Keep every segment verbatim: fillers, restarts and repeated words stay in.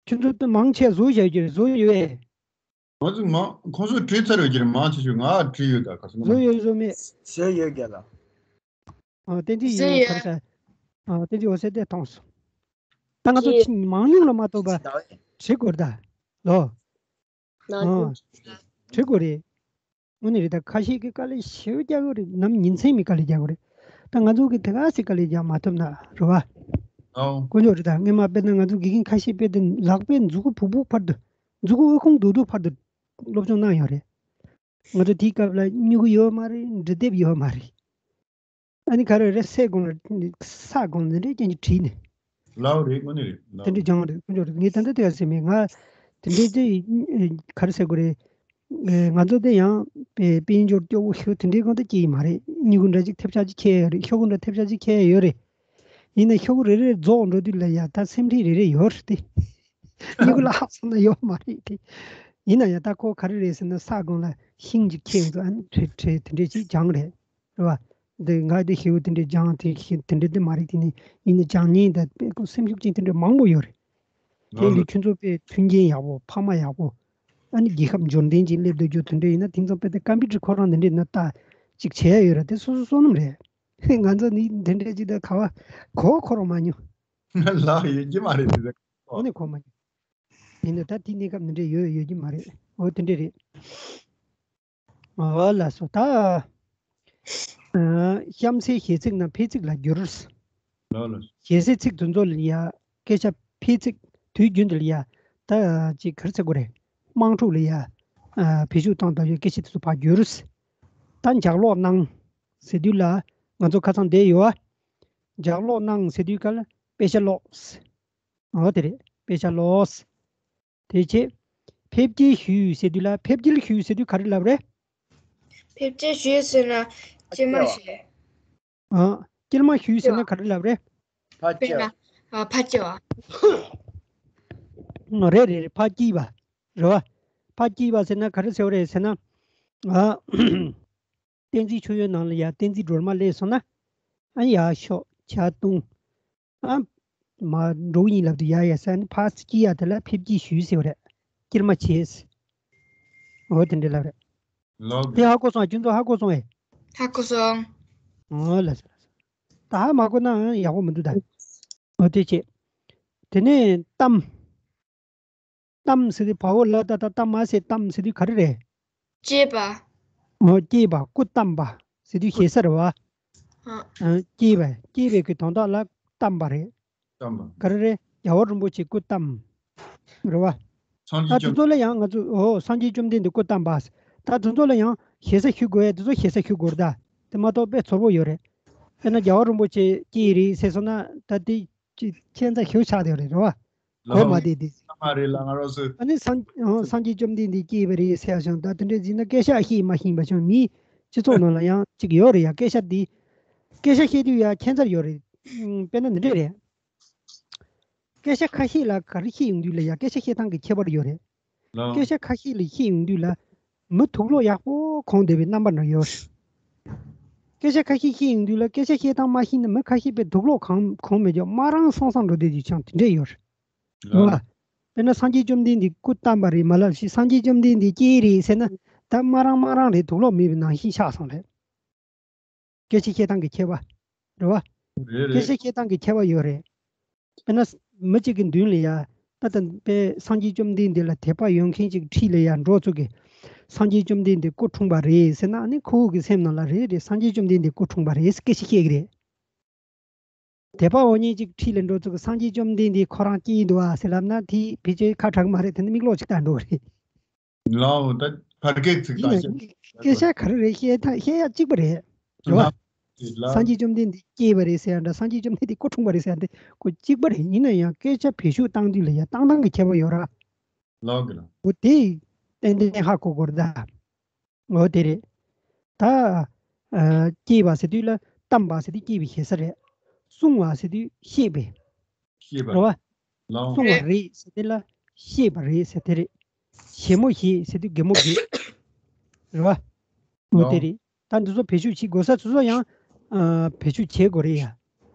ཁྱོད་ཚོ་དེ་མང་ཆེ་བཟོ་བཞག་རྒྱུ་རེད། བཟོ་ཡོད་པས། ང་ཚོ་མང་ཁོང་ཚོས་བྲིས་ཚར་ཡོད་ཀྱི་རེད། མང་ཆེ་ཤོས་ང་བྲིས་ཡོད། ད་ག་ཚོད་བཟོ་ཡོད་བཟོ་མེད། བཟོས་ཡོད་རྒན་ལགས། ཨ་བསྟན་འཛིན་བཟོས་ཡིན་ཡོད། ག་རེ་ཟེར། ཨ་བསྟན་འཛིན་འོད་ཟེར་དེ་མཐོང་སོང་། ད་ང་ཚོ་ཅི། ཕྱི་མང་ཉུང་ལ་མ་གཏོགས་པ་བྲིས་དགོས་རེད་ད། ལོ། ནང་ཨ་བྲིས་དགོས་རེད། དངོས་གནས་རེད་ད། ཁ་ཤས་ཀྱིས་དཀའ་ལས་ཞེ་པོ་རྒྱག་གི་རེད། ནམ་ཉིན་མཚན་མེད་དཀའ་ལས་རྒྱག་གི་རེད། ད་ང་ཚོ་གིས་དེ་ག་ཚོད་དཀའ་ལས་རྒྱག་མ་ཐུབ་ན་རེད་བ། ཨོ། དཀོན་མཆོག་རེད་ད། སྔོན་མ་དཔེར་ན་ང་ཚོ་དགེ་རྒན་ཁ་ཤས་དཔེ་དེ་ལག་པས་མཛུ་གུ་ཕུག་ཕུག་བར་དུ། མཛུ་གུ་དབུགས་ཕུང་རྡོག་རྡོག་བར་དུ་སློབ་སྦྱོང་གནང་ཡོད་རེད། ང་ཚོ་དེའི་སྐབས་ལ་སྨྱུ་གུ་ཡོད་མ་རེད། འབྲི་དེབ་ཡོད་མ་རེད། ཨ་ནི་ག་རེ་རེད། སའི་གོང་ལ་ས་གོང་འདི་འདྲའི་རྐྱང་གཅིག་བྲིས་ནས། ལའོ་རེད། དངོས་གནས་རེད། ལའོ་དེ་འདྲའི་སྦྱང་རེད། དཀོན་མཆོག་རེད། ངས་ད་ལྟ་དེ་ག་ཟེར་མེད། ང་དེ་འདྲའི་དེ་ག་རེ་ཟེར་དགོས་རེད། ཨེ་ང་ཚོ་དེ་ཡང་དཔེ་དཔལ་འབྱོར་སྐྱོ་བོ་ཞིག་དེ་འདྲའི་སྒང་དུ་སྐྱེས་ཡི་མ་རེད། སྨྱུ་གུ་འདྲ་ཅིག་ཐེབས་ཆག་ཅིག་འཁྱེར་ཡོད་རེད། ཤོག་གུ་འདྲ་ཐེབས་ཆག་ཅིག་འཁྱེར་ཡོད་རེད། ཡིན་ན་ཤོག་གུ་རེ་རེ་རྫོགས་འགྲོ་དུས་ལ་ཡ་ད་སེམས་ཁྲལ་རེ་རེ་ཡོད་རེད་དེ། སྨྱུ་གུ་ལ་ཧ་སོང་ན་ཡོད་མ་རེད་དེ། ཡིན་ན་ཡང་ད་ཁོ་ག་རེ་རེད་ཟེར་ན་ས་སྒང་ལ་ཤིང་གཅིག་འཁྱེར་འདུག་ཨ་ནི་བྲེལ་བྲེལ་དེ་འདྲས་ཅིག་སྦྱངས་རེད། རེད་བ། འདི་ང་འདི་ཤེའུ་དེ་འདྲས་སྦྱངས་དེ་ཤེ་དེ་འདྲས་དེ་མ་རེད། དེ་ནི་ཡིན་ན་སྦྱང་མཁན་ད་དཔེ་ཁོ་སེམས་ཤུགས་ཅན་དེ་འདྲས་མང་པོ་ཡོད་རེད། དེ་ཡིན་དུས་ཁྱོད་ཚོ་དཔེ་མཐུན་རྐྱེན་ཡག་པོ་ཕ་མ་ཡག་པོ་ཨ་ནི་རྒྱལ་ཁབ་འབྱོར་ལྡན་ཅིག་སླེབས་སྡོད་རྒྱུ་དེ་འདྲས་ཡིན་ན་དེང་སང་དཔེ་དེ་ཀམ་པུ་ཊར་ཁོ་རང་འདི་འདྲས་ན་ལྟ་ཅིག་བྱས་ཡོད་རེད། དེ་སོ་སོ་བསོད་ནམས་རེད། ང་ཚོ་ནི་འདི་འདྲས་ཅིག་ད་ག་བ་གོ་ཁོ་རང་མ་མྱོང་། ལགས་ཡོད་ཀྱི་མ་རེད་དེ། འོ་ནི་གོ་མ་མྱོང་། ཡིན་ན་ད་དེ་གནས་སྐབས་འདི་འདྲས་ཡོད་ཡོད་ཀྱི་མ་རེད། འོ་དེ་འདྲས་རེད། འོ་ལགས་སོ། ད་ཨ་གཤམ་གསལ་གཞས་ཚིག་ནང་ཕལ་ཚིག་ལ་བསྒྱུར། ལགས་ལགས། གཞས་གསལ་ཚིག་དེ་ཚོ་ལ་ཡ་སྐད་ཆ་ཕལ་ཚིག་དུས་རྒྱུན་དུ་ལ་ཡ་ད་ཅིག་ག་རེ་ཟེར་དགོས་རེད། དམངས་ཁྲོད་ལ་ཡ་ཨ་བེད་སྤྱོད་བཏང་བཏང་ཡོད་སྐད་ཆ་དེ་ཚོ་ཕར་བསྒྱུར། ད་ལྗགས་ཀློག་གནང་ཟེར་དུས་ལ་ང་ཚོ་ཁ་སང་བསྡད་ཡོད་ཨ། ལྗགས་ཀློག་གནང་ཟེར་དུས་ག་ལ་དཔེ་ཆ་ཀློག་འོ་དེ་རེད། དཔེ་ཆ་ཀློག་དེ་བྱས། ཕེབས་སྐྱེལ་ཞུས་ཟེར་དུས་ལ་ཕེབས་སྐྱེལ་ཞུས་ཟེར་དུས་ག་རེ་ལབ་རེད། ཕེབས་སྐྱེལ་ཞུས་ཟེར་ན་སྐྱེལ་མ་ཞུས། ཨ་སྐྱེལ་མ་ཞུས་ཟེར་ན་ག་རེ་ལབ་རེད། ཕར་དཔེར་ན་སྐྱེལ། ཨ་ཕར་སྐྱེལ་བ། ཨ་རེད་རེད་རེད། ཕར་སྐྱེལ་བ་རེད་བ། ཕར་སྐྱེལ་བ་ཟེར་ན་ག་རེ་ཟེར་བ་རེད་ཟེར་ན། ཨ་བསྟན་འཛིན་ཆོས་ཡོན་ནང་ལ་ཡ་བསྟན་འཛིན་སྒྲོལ་མ་སླེབས་སོང་ན། ཨ་ཡ་ཤོག་ཆ་བཏུང་། ཨ་མ་འགྲོ་གི་ཡིན་ལབ་དུས་ཡ་ཡ་ཟེར་ནས་ཕར་སྐྱེལ་ཡ་དེ་ལ་ཕེབས་སྐྱེལ་ཞུས་ཟེར་བ་རེད། སྐྱེལ་མ་བྱས། འོ་དེ་འདྲ་ལབ་རེད། ལགས་དེ་ཧ་གོ་སོང་ཨ། ཁྱོད་ཚོ་ཧ་གོ་སོང་ཨེ། ཧ་གོ་སོང་། འོ་ལགས་སོ་ལགས་སོ། ད་ཧ་མ་གོ་ན་ཡག་པོ་མི་འདུག་ད། འོ་དེ་བྱས། དེ་ནས་གཏམ། གཏམ་ཟེར་དུས་བ་འོ་ལ་ཏ་བཏགས་གཏམ་མ་ཟེར། གཏམ་ཟེར་དུས་ག་རེ་རེད། སྐྱེས་པ། འོ་སྐྱེས་པ། སྐུ་བལྟམས་པ་ཟེར་དུས་ཞེ་ས་རེད་བ། ཨ། ཨ་སྐྱེས་པ། སྐྱེས་པའི་གི་དོན་དག་ལ་བལྟམས་པ་རེད། བལྟམས་པ། ག་རེ་རེད། རྒྱལ་བ་རིན་པོ་ཆེ་སྐུ་བལྟམས། རེད་བ། སངས་ད་རྒྱས་དེ་ཚོ་ལ་ཡང་ང་ཚོ་འོ་སངས་རྒྱས་བཅོམ་ལྡན་འདས་སྐུ་བལྟམས་པ། ད་དེ་ཚོ་ལ་ཡང་ཞེ་ས་ཞུ་དགོས་ཡ་དེ་ཚོ་ཞེ་ས་ཞུ་དགོས་རེད་ད། དེ་མ་གཏོགས་དཔེ་ཚོར་བོ་ཡོད་རེད། དཔེར་ན་རྒྱལ་བ་རིན་པོ་ཆེ་སྐྱེས་རེད་ཟེར་སོང་ན་ད་དེ་ཅི་ཁྱད་མཚར་ཞིག་ཆགས་བསྡད་ཡོད་རེད། རེད་བ། གོ་མ་བདེ་བདེ། མ་རེད་ལ་ང་རང་ཚོས། ཨ་ནི་སངས་ཨོ་སངས་རྒྱས་བཅོམ་ལྡན་འདས་སྐྱེས་པ་རེད་ཟེར་ཡ་བྱུང་། ད་དེ་འདྲ་ཟིན་ན་སྐད་ཆ་ཤེས་མ་ཤེས་པ་བྱུང་། མིའི་སྤྱི་ཚོགས་ནང་ལ་ཡང་ཅིག་ཡོད་རེད་ཡ། སྐད་ཆ་འདི་སྐད་ཆ་བཤད་དུས་ཡ་ཁྱད་མཚར་ཡོད་རེད། ཨུམ་དཔེར་ན་འདི་འདྲ་རེད། སྐད་ཆ་ཁ་ཤས་ལ་ག་རེ་བཤད་ཡོང་དུས་ལ་ཡ་སྐད་ཆ་བཤད་སྟངས་ཀྱི་ཁྱད་པར་ཡོད་རེད། སྐད་ཆ་ཁ་ཤས་ལ་བཤད་ཡོང་དུས་ལ་མི་དུག་ལོག་ཡག་པོ་གོན་བསྡད་པའི་རྣམ་པ་འདྲ་ཡོད་རེད། སྐད་ཆ་ཁ་ཤས་བཤད་ཡོང་དུས་ལ་སྐད་ཆ་བཤད་སྟངས་མ་ཤེས་ན་མི་ཁ་ཤས་པའི་དུག་ལོག་གང་གོན་མེད་ཀྱང་དམར་རང་སང་སང་འགྲོ་བསྡད་དུས་ཀྱང་དེ་འདྲས་ཡོད་རེད། རེད་བ། དཔེར་ན་སངས་རྒྱས་བཅོམ་ལྡན་འདས་སྐུ་བལྟམས་པ་རེད་མ་ལབ་ཤིག་སངས་རྒྱས་བཅོམ་ལྡན་འདས་སྐྱེས་རེད་ཟེར་ན་ད་དམར་རང་དམར་རང་རེད། དུག་ལོག་མེད་པའི་ནང་བཞིན་ཆགས་སོང་རེད། སྐད་ཆ་བཤད་སྟངས་ཀྱི་ཁྱད་པར། རེད་བ། རེད་སྐད་ཆ་རེད། བཤད་སྟངས་ཀྱི་ཁྱད་པར་ཡོད་རེད། དཔེར་ན་མི་གཅིག་གི་མདུན་ལ་ཡ་ད་ལྟ་དཔེ་སངས་རྒྱས་བཅོམ་ལྡན་འདས་ལ་དད་པ་ཡོད་མཁན་གཅིག་འཁྲིས་ལ་ཡ་འགྲོ་ཚུགས་གི། སངས་རྒྱས་བཅོམ་ལྡན་འདས་སྐུ་འཁྲུངས་པ་རེད་ཟེར་ན་ཨ་ནི་ཁོ་བོ་གི་སེམས་ནང་ལ་རེད་རེད་སངས་རྒྱས་བཅོམ་ལྡན་འདས་སྐུ་འཁྲུངས་པ་རེད་སྐད་ཆ་བཤད་གི་རེད། དད་པ་འོ་ཉན་གཅིག་འཁྲིས་ལ་འགྲོ་ཚུགས་གི་སངས་རྒྱས་བཅོམ་ལྡན་འདས་ཁོ་རང་སྐྱེས་འདུག་ཨ་ཟེར་ལབ་ན་དེ་ཕལ་ཆེར་ཁ་གྲག་མ་རེད། དེ་ནི་མིག་ལོག་ཅིག་ལྟ་འགྲོ་གི་རེད། ལའོ་ད་ཕར་སྐད་ཚིག་ཡིན་ན་དང་སྐད་ཆ་ག་རེ་རེད་བཤད་ཐ་བཤད་ཡ་གཅིག་པ་རེད། རེད་བ། སངས་རྒྱས་བཅོམ་ལྡན་འདས་སྐྱེས་པ་རེད་ཟེར་ཡ་འདྲ་སངས་རྒྱས་བཅོམ་ལྡན་འདས་སྐུ་འཁྲུངས་པ་རེད་ཟེར་ཡ་འདི་ཁོ་གཅིག་པ་རེད། ཡིན་ན་ཡང་སྐད་ཆ་བེད་སྤྱོད་བཏང་དུས་ལ་ཡ་བཏང་སྟངས་ཀྱི་ཁྱད་པར་ཡོད་ར། ལའོ་གི་ལ། འོ་དེ་ཏན་ཏན་ཧ་གོ་དགོས་རེད་ད། འོ་དེ་རེད། ད་ཨ་སྐྱེས་པ་ཟེར་དུས་ལ་བལྟམས་པ་ཟེར་དུས་སྐྱེས་པའི་ཞེ་ས་རེད། གསུངས་པ་ཟེར་དུས་ཤེས་པའི། ཤེས་པ། རེད་བ། ལའོ། གསུངས་པ་རེད་ཟེར་དེ་ལ་ཤེས་པ་རེད་ཟེར་དེ་རེད། བཞད་མོ་བཞད་ཟེར་དུས་གད་མོ་བགད། རེད་བ། འོ་དེ་རེད། ད་འདི་ཚོ་བེད་སྤྱོད་བྱེད་དགོས་ས་དེ་ཚོ་ཡང་ཨ་བེད་སྤྱོད་བྱེད་དགོས་རེད་ཡ།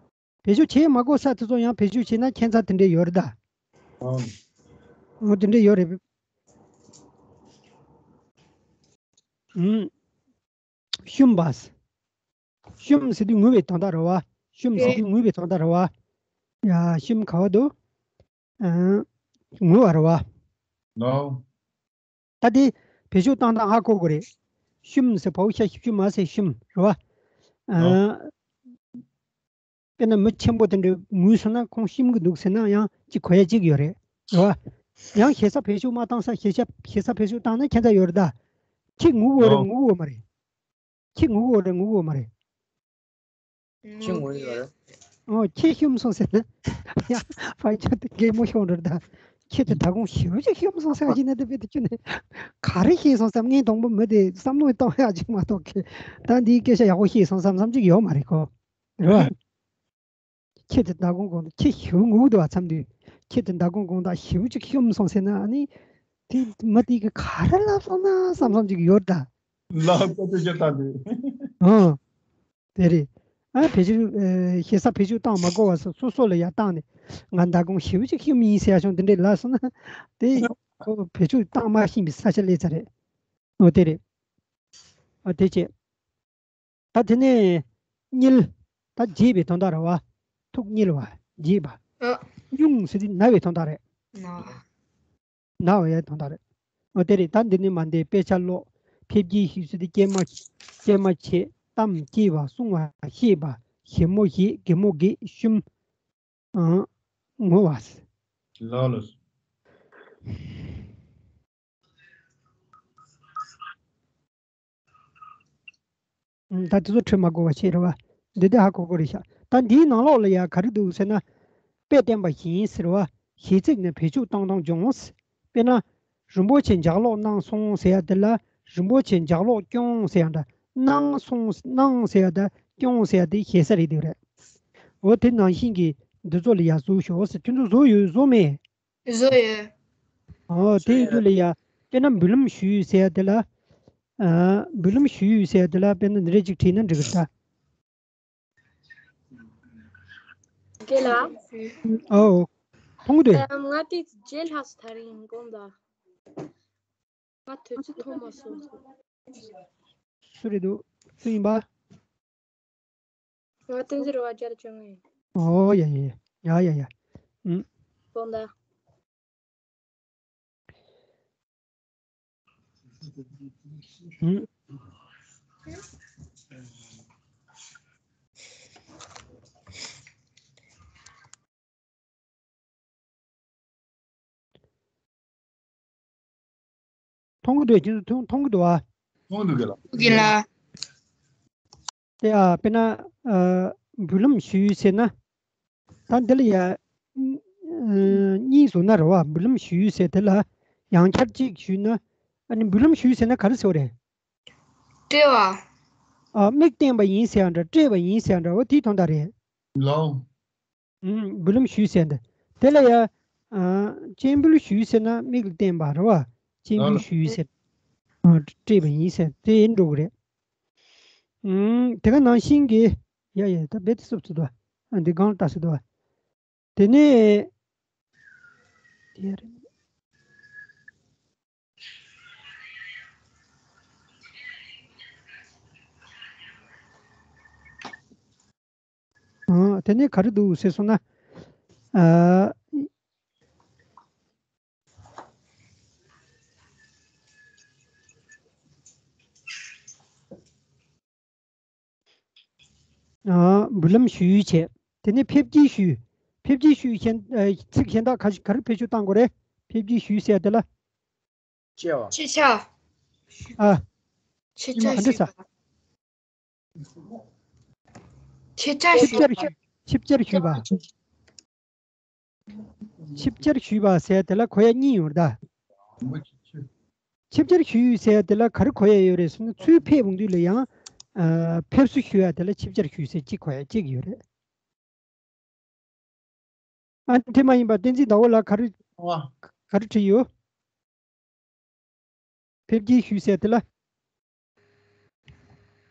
བེད་སྤྱོད་བྱེད་མ་དགོས་ས་དེ་ཚོ་ཡང་བེད་སྤྱོད་བྱེད་ན་ཁྱད་མཚར་དེ་འདྲས་ཡོད་རེད་ད། ཨང་། འོ་དེ་འདྲ་ཡོད་རེད། ཨུམ། ཤུམ་བ། ཤུམ་ཟེར་དུས་ངུ་བའི་དོན་དག་རེད་བ། ཤུམ་ཟེར་དུས་ངུ་བའི་དོན་དག་རེད་བ། ཡ་ཤུམ་ག་བ་འདུག་ཨང་། ངུ་བ་རེད་བ། ལའོ། ད་དེ་བེད་སྤྱོད་བཏང་སྟངས་ཧ་གོ་དགོས་རེད། ཤུམ་ཟེར་བའོ་ཤ་ཞབས་ཀྱུ་མ་ཟེར་ཤུམ་རེད་བ། ལའོ། ཨང་། དཔེར་ན་མི་ཆེན་པོ་དེ་འདྲ་ངུས་སོང་ན་ཁོང་ཤུམ་གི་འདུག་ཟེར་ན་ཡང་ཅིག་གོ་ཡ་ཅིག་ཡོད་རེད། རེད་བ། ཡང་ཞེ་ས་བེད་སྤྱོད་མ་བཏང་ས་ཞེ་ས་ཞེ་ས་བེད་སྤྱོད་བཏང་ན་ཁྱད་མཚར་ཡོད་རེད་ད། ཁྱེད་ངུ་གོ་རེད། ལའོ། ངུ་གོ་མ་རེད། ཁྱེད་ངུ་གོ་རེད། ངུ་གོ་མ་རེད། ཁྱེད་ངུ་ཡོད་རེད། ཨོ་ཁྱེད་ཤུམ་སོང་ཟེར་ན། ཡ་ཕ་ཆ་དེ་གད་མོ་ཤོར་འགྲོ་ད། ཁྱེད་དེ་ད་དགོང་ཞེ་པོ་ཅིག་ཤུམ་སོང་ཟེར་གྱི་ན་དེ་དཔེ་དེ་ཁྱོད་ནས་ག་རེ་ཤེས་སོང་བསམ། ངས་དང་པོ་མི་དེ་བསམ་བློ་གཏོང་ཡ་ཅིག་མ་གཏོགས་ཁྱེད་ད་འདིའི་སྐད་ཆ་ཡག་པོ་ཤེས་སོང་བསམ་བསམ་ཅིག་ཡོད་མ་རེད་གོ། རེད་བ། ཁྱེད་དེ་ད་དགོང་དགོང་དུ་ཁྱེད་ཞེ་པོ་ངུ་གི་འདུག་བ་མཚམས་དུས། ཁྱེད་དེ་ད་དགོང་དགོང་དག་ཞེ་པོ་ཅིག་ཤུམ་སོང་ཟེར་ན་ཨ་ནི། དེ་མི་དེ་གི་ག་རེ་ལབ་སོང་ན་བསམ་བསམ་ཅིག་ཡོད་ད། ལབ་ད་དེ་ཤེས་ད་དེ། ཨང་། དེ་རེད། ཨ་བེད་སྤྱོད་ཨ་ཞེ་ས་བེད་སྤྱོད་བཏང་མ་དགོས་པ་སོ་སོ་སོ་ལ་ཡ་བཏང་ནས་ང་ད་དགོང་ཞེ་པོ་ཅིག་ཤུམ་ཡིན་ཟེར་ཡ་བྱུང་དེ་འདྲས་ལབ་སོང་ན་དེ་ཁོ་བེད་སྤྱོད་བཏང་མ་ཤེས་པའི་ས་ཆ་སླེབས་ཚར་རེད། འོ་དེ་རེད། ཨ་དེ་བྱས། ད་དེ་ནས་བསྙིལ། ད་བརྗེད་པའི་དོན་དག་རེད་བ། ཐུགས་བསྙིལ་བ། བརྗེད་པ། ཨ། སྙུང་ཟེར་དུས་ན་བའི་དོན་དག་རེད། ན། ན་བའི་དོན་དག་རེད། འོ་དེ་རེད། ད་འདི་ནས་མ་འདས་དཔེ་ཆ་ཀློག་ཕེབས་སྐྱེལ་ཞུས་ཟེར་དུས་སྐྱེལ་མ། སྐྱེལ་མ་བྱེད། གཏམ་སྐྱེལ་བ། གསུང་བ་བཤད་པ། ཞིབ་མོ་བཞེས། གད་མོ་བགད། ཤུམ། ཨང་། ངུ་བ། ལགས་ལགས། ད་དེ་ཚོ་འཁྲུལ་མ་དགོས་པ་བྱས་རེད་བ། འདི་འདི་ཧ་གོ་གོ་རེད་ཤག་ད་འདིའི་ནང་ལོགས་ལ་ཡ་ག་རེ་འདུག་ཟེར་ན། དཔེ་བསྟན་པ་བཞིན་ཟེར་བ། གཞས་ཚིག་ནི་བེད་སྤྱོད་བཏང་སྟངས་སྦྱོངས། དཔེར་ན། རིན་པོ་ཆེ་ལྗགས་ཀློག་གནང་སོང་ཟེར་ཡ་དེ་ལ་རིན་པོ་ཆེ་ལྗགས་ཀློག་སྐྱོང་ཟེར་ཡ་འདྲ། གནང་སོང་། གནང་ཟེར་ཡ་དང་སྐྱོང་ཟེར་ཡ་དེ་ཞེ་ས་རེད་འདུག་རེད། འོ་དེ་ནང་བཞིན་གྱི་འདི་ཚོ་ལ་ཡ་བཟོ་ཤོག་ཟེར། ཁྱོད་ཚོ་བཟོ་ཡོད་བཟོ་མེད། བཟོ་ཡོད། ཨོ་དེ་ཡིན་དུས་ལ་ཡ། དཔེར་ན་འབུལ་ལམ་ཞུས་ཟེར་ཡ་དེ་ལ། ཨ་འབུལ་ལམ་ཞུས་ཟེར་ཡ་དེ་ལ་དཔེར་ན་འདི་འདྲ་ཅིག་བྲིས་ན་འགྲིག་གི་རེད་ད། རྒན་ལགས། ཨོ། མཐོང་གི་འདུག་ཨ་ང་དེ་རྗེས་ལྷག་སུ་ཐར་ཡིན་དགོངས་དག་ང་དུས་ཚོད་ཐོག་མ་སོང་། སུ་རེད་འདུག་སུ་ཡིན་པ། ང་བསྟན་འཛིན་རེད་བ། བརྒྱ་དང་བཅོ་ལྔ་ཡིན། ཨོ་ཡ་ཡ་ཡ་ཡ་ཡ། ཨུམ། དགོངས་དག་ཨུམ། མཐོང་གི་འདུག་ཁྱེད་ཚོ་མཐོང་མཐོང་གི་འདུག་ཨ། མཐོང་གི་འདུག་གི་ལ། གི་ལ། དེ་ཨ་དཔེར་ན་ཨ་འབུལ་ལམ་ཞུས་ཟེར་ན། ད་འདི་ལ་ཡ། ཨ་གཉིས་བཟོ་ན་རེད་བ། འབུལ་ལམ་ཞུས་ཟེར་དེ་ལ་ཡང་བསྐྱར་གཅིག་ཞུས་ན། ཨ་ནི་འབུལ་ལམ་ཞུས་ཟེར་ན་ག་རེ་ཟེར་བ་རེད། སྤྲད་པ། ཨ་མིག་བསྟན་པ་ཡིན་ཟེར་ཡ་འདྲ། སྤྲད་པ་ཡིན་ཟེར་ཡ་འདྲ། འོ་དེའི་དོན་དག་རེད། ལའོ། ཨུམ། འབུལ་ལམ་ཞུས་ཟེར་འདི། དེ་ལ་ཡ། ཨ་སྤྱན་འབུལ་ཞུས་ཟེར་ན་མིག་ལ་བསྟན་པ་རེད་བ། སྤྱན་འབུལ་ཞུས་ཟེར། ཨ་སྤྲད་པ་ཡིན་ཟེར་དེ་འགྲོ་གི་རེད། ཨུམ། དེ་ག་ནང་བཞིན་གྱི། ཡ་ཡ་ད་རྦད་དེ་སུབ་ཚུལ་དུ། ཨ་འདི་གང་ལ་ལྟ་སྲིད་དུ་བ། དེ་ནས། དེ་རེད། ཨ་དེ་ནས་ག་རེ་འདུག་ཟེར་སོང་ན། ཨ་ཨ་འབུལ་ལམ་ཞུས་བྱས། དེ་ནས་ཕེབས་སྐྱེལ་ཞུས། ཕེབས་སྐྱེལ་ཞུས་གཞན་ཨ་ཚིག་གཞན་དག་ག་ག་རེ་བེད་སྤྱོད་བཏང་དགོས་རེད། ཕེབས་སྐྱེལ་ཞུས་ཟེར་དེ་ལ། སྐྱེལ་བ། ཕྱི་ཕྱག་ཨ། ཕྱི་ཕྱག་ག་འདྲ་ཞུས་ས། པ། ཕྱི་ཕྱག་ཕྱི་ཕྱག་ཞུས། ཕྱི་ཕྱག་ཞུས་པ། ཕྱི་ཕྱག་ཞུས་པ་ཟེར་དེ་ལ་གོ་ཡ་གཉིས་ཡོད་རེད་ད། ཕྱི་ཕྱག་ཞུས་ཟེར་དེ་ལ་ག་རེ་གོ་ཡ་ཡོད་རེད་ཟེར་ན། ཚུར་ཕེབས་འོང་དུས་ལ་ཡང་ཨ་ཕེབས་བསུ་ཞུ་ཡ་དེ་ལ་ཕྱི་ཕྱག་ཞུས་ཟེར་གཅིག་གོ་ཡ་གཅིག་ཡོད་རེད། ཨ་དེ་མ་ཡིན་པ་བསྟན་འཛིན་ཟླ་བོ་ལགས་ག་རེ། ཨ། ག་རེ་བྲིས་ཡོད། ཕེབས་སྐྱེལ་ཞུས་ཟེར་དེ་ལ།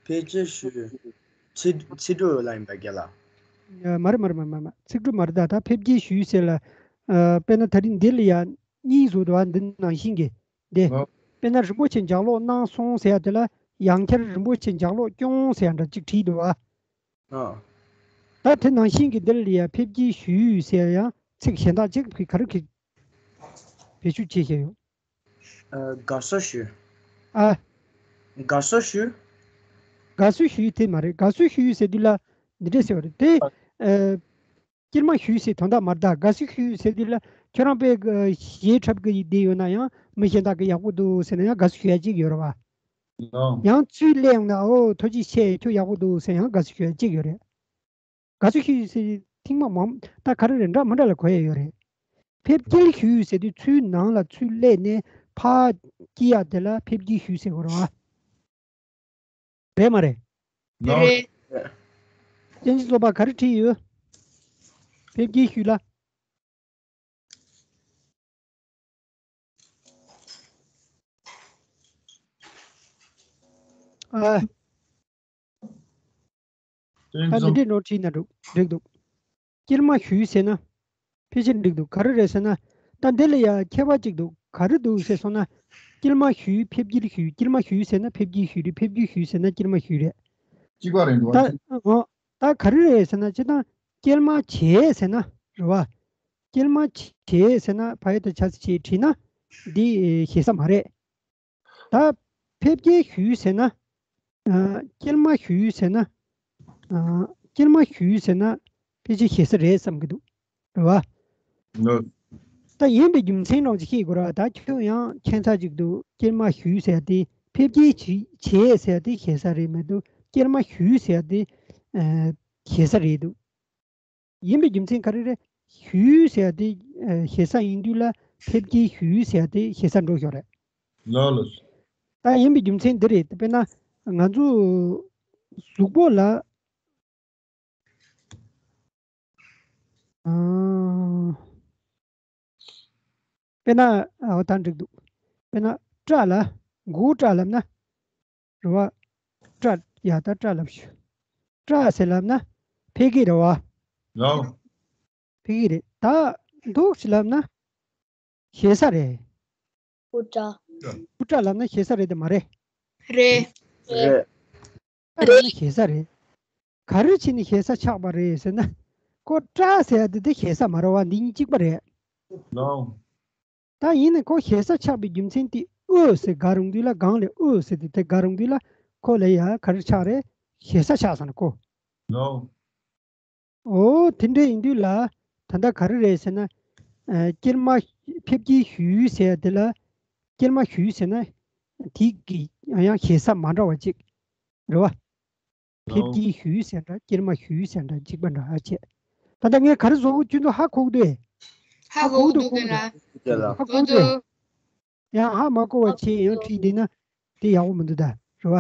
ཕེབས་སྐྱེལ་ཞུས། ཚིག་ཚིག་གྲུབ་ལ་ཡིན་པ་རྒན་ལགས། ཡ་མ་རེད་མ་རེད་མ་རེད་མ་རེད། ཚིག་གྲུབ་མ་རེད་ད། ད་ཕེབས་སྐྱེལ་ཞུས་ཟེར་ལ། ཨ་དཔེར་ན་ད་རིང་འདི་ལ་ཡ། གཉིས་བཟོ་འདུག་བ། འདི་ནང་བཞིན་གྱི་འདི། ཨོ། དཔེར་ན་རིན་པོ་ཆེ་ལྗགས་ཀློག་གནང་སོང་ཟེར་ཡ་དེ་ལ་ཡང་བསྐྱར་རིན་པོ་ཆེ་ལྗགས་ཀློག་སྐྱོང་ཟེར་ཡ་འདྲ་གཅིག་བྲིས་འདུག་བ། ཨ། ད་དེ་ནང་བཞིན་གྱི་འདིར་ཡ་ཕེབས་སྐྱེལ་ཞུས་ཟེར་ཡ་ཡང་ཚིག་གཞན་དག་ཅིག་གི་ག་རེ་གི་བེད་སྤྱོད་བྱེད་བཞིན་ཡོད། ཨ། དགའ་བསུ་ཞུ། ཨ། དགའ་བསུ་ཞུ། དགའ་བསུ་ཞུ་དེ་མ་རེད། དགའ་བསུ་ཞུ་ཟེར་དུས་ལ་འདི་འདྲ་ཟེར་བ་རེད་དེ། ཨ། སྐྱེལ་མ་ཞུས་ཟེར་དོན་དག་མ་རེད། ད་དགའ་བསུ་ཞུས་ཟེར་དུས་ལ་ཁྱོད་རང་དཔེ་ཞེ་འཁྲབ་གི་བསྡད་ཡོད་ན་ཡང་མི་གཞན་དག་གིས་ཡག་པོ་འདུག་ཟེར་ན་ཡང་དགའ་བསུ་ཞུ་ཡ་གཅིག་ཡོད་རེད་བ། ཨོ། ཡང་ཚུར་སླེབས་ཡོང་ན་ཨོ་ཐུགས་རྗེ་ཆེ་ཁྱོད་ཡག་པོ་འདུག་ཟེར་ཡང་དགའ་བསུ་ཞུ་ཡ་གཅིག་ཡོད་རེད། དགའ་བསུ་ཞུས་ཟེར་ཐེངས་མ་མང་ད་ག་རེ་རེད་འདྲ་མི་འདྲ་ལ་གོ་ཡ་ཡོད་རེད། ཕེབས་སྐྱེལ་ཞུས་ཟེར་དུས་ཚུར་ནང་ལ་ཚུར་སླེབས་ནས་ཕར་སྐྱེལ་ཡ་དེ་ལ་ཕེབས་སྐྱེལ་ཞུས་ཟེར་དགོས་རེད་བ། རེད་མ་རེད། རེད། བསྟན་འཛིན་རྫོགས་པ་ག་རེ་བྲིས་ཡོད། ཕེབས་སྐྱེལ་ཞུས་ལ། ཨ། ད་འདི་འདྲས་ནོར་བྲིས་ན་འགྲིག་འགྲིག་འདུག་སྐྱེལ་མ་ཞུས་ཟེར་ན། ཕལ་ཆེར་འགྲིག་འདུག་ག་རེ་རེད་ཟེར་ན། ད་འདི་ལ་ཡ་ཁྱད་པར་གཅིག་འདུག་ག་རེ་འདུག་ཟེར་སོང་ན། སྐྱེལ་མ་ཞུས་ཕེབས་སྐྱེལ་ཞུས། སྐྱེལ་མ་ཞུས་ཟེར་ན་ཕེབས་སྐྱེལ་ཞུས་རེད། ཕེབས་སྐྱེལ་ཞུས་ཟེར་ན་སྐྱེལ་མ་ཞུས་རེད། གཅིག་པ་རེད་འདུག་ད་ཨ། ཨོ། ད་ག་རེ་རེད་ཟེར་ན་སྤྱིར་བཏང་སྐྱེལ་མ་བྱས་ཟེར་ན་རེད་བ། སྐྱེལ་མ་བྱས་ཟེར་ན་ཕ་ཡུལ་དུ་ཆ་ཚིག་བྱས་བྲིས་ན་འདི་ཞེ་ས་མ་རེད། ད་ཕེབས་སྐྱེལ་ཞུས་ཟེར་ན། ཨ། སྐྱེལ་མ་ཞུས་ཟེར་ན། ཨ། སྐྱེལ་མ་ཞུས་ཟེར་ན་ཕལ་ཆེར་ཞེ་ས་རེད་བསམ་གྱི་འདུག་རེད་བ། ལགས། ད་ཡིན་པའི་རྒྱུ་མཚན་རང་ཅིག་ཤེས་དགོས་ར། ད་ཁྱོད་ཡང་ཁྱད་མཚར་ཅིག་འདུག་སྐྱེལ་མ་ཞུས་ཟེར་ཏེ་ཕེབས་སྐྱེལ་བྱས་ཟེར་ཏེ་ཞེ་ས་རེད་མི་འདུག་སྐྱེལ་མ་ཞུས་ཟེར་ཏེ། ཨ། ཞེ་ས་རེད་འདུག་ཡིན་པའི་རྒྱུ་མཚན་ག་རེ་རེད། ཞུས་ཟེར་ཏེ། ཨ། ཞེ་ས་ཡིན་དུས་ལ་ཕེབས་སྐྱེལ་ཞུས་ཟེར་ཏེ་ཞེ་ས་འགྲོ་ཞོར་རེད། ལགས་ལགས། ད་ཡིན་པའི་རྒྱུ་མཚན་འདི་རེད། དཔེར་ན་ང་ཚོ་གཟུགས་པོ་ལ། ཨ། དཔེར་ན་ཨ་ད་འགྲིག་འདུག་དཔེར་ན་སྐྲ་ལ་མགོ་སྐྲ་ལབ་ན། རེད་བ། སྐྲ་ཡ་ད་སྐྲ་ལབ་ཞུ། སྐྲ་ཟེར་ལབ་ན་ཕལ་སྐད་རེད་བ། ལགས། ཕལ་སྐད་རེད། ད་འདུག་ཅེས་ལབ་ན་ཞེ་ས་རེད། སྐུ་སྐྲ། སྐུ་སྐྲ་ལབ་ན་ཞེ་ས་རེད་དེ་མ་རེད། རེད། རེད། ད་ལབ་ན་ཞེ་ས་རེད། ག་རེ་བྱས་ནས་ཞེ་ས་ཆགས་པ་རེད་ཟེར་ན། ཁོ་སྐྲ་ཟེར་ཡ་དེ་དེ་ཞེ་ས་མ་རེད་བ། འདི་གཉིས་གཅིག་པ་རེད། ལགས། ད་ཡིན་ནའི་ཁོ་ཞེ་ས་ཆགས་པའི་རྒྱུ་མཚན་དེ་ཨོ་ཟེར་དགའ་རུང་དུས་ལ་སྒང་ལས་ཨོ་ཟེར་དེ་དེ་དགའ་རུང་དུས་ལ་ཁོ་ལ་ཡ་ག་རེ་ཆགས་རེད། ཞེ་ས་ཆགས་སོང་ན་ཁོ། ལགས། ཨོ་དེ་འདྲ་ཡིན་དུས་ལ་ད་ལྟ་ག་རེ་རེད་ཟེར་ན། ཨ། སྐྱེལ་མ་ཕེབས་སྐྱེལ་ཞུས་ཟེར་དེ་ལ་སྐྱེལ་མ་ཞུས་ཟེར་ན་དེ་གི་ཡང་ཞེ་ས་མ་འདྲ་བ་ཅིག་རེད་བ། ཕེབས་སྐྱེལ་ཞུས་ཟེར་འདྲ་སྐྱེལ་མ་ཞུས་ཟེར་འདྲ་གཅིག་པ་འདྲ་ཨ་ཅེ། ད་ལྟ་ངས་ག་རེ་བཟོ་དགོས་ཁྱོད་ཚོ་ཧ་གོ་གི་འདུག་ཧ་གོ་གི་འདུག་ག་ལ། ཧ་གོ་གི་འདུག་ཡང་ཧ་མ་གོ་བ་བྱས་ཡང་བྲིས་བསྡད་ན་དེ་ཡག་པོ་མི་འདུག་ད་རེད་བ།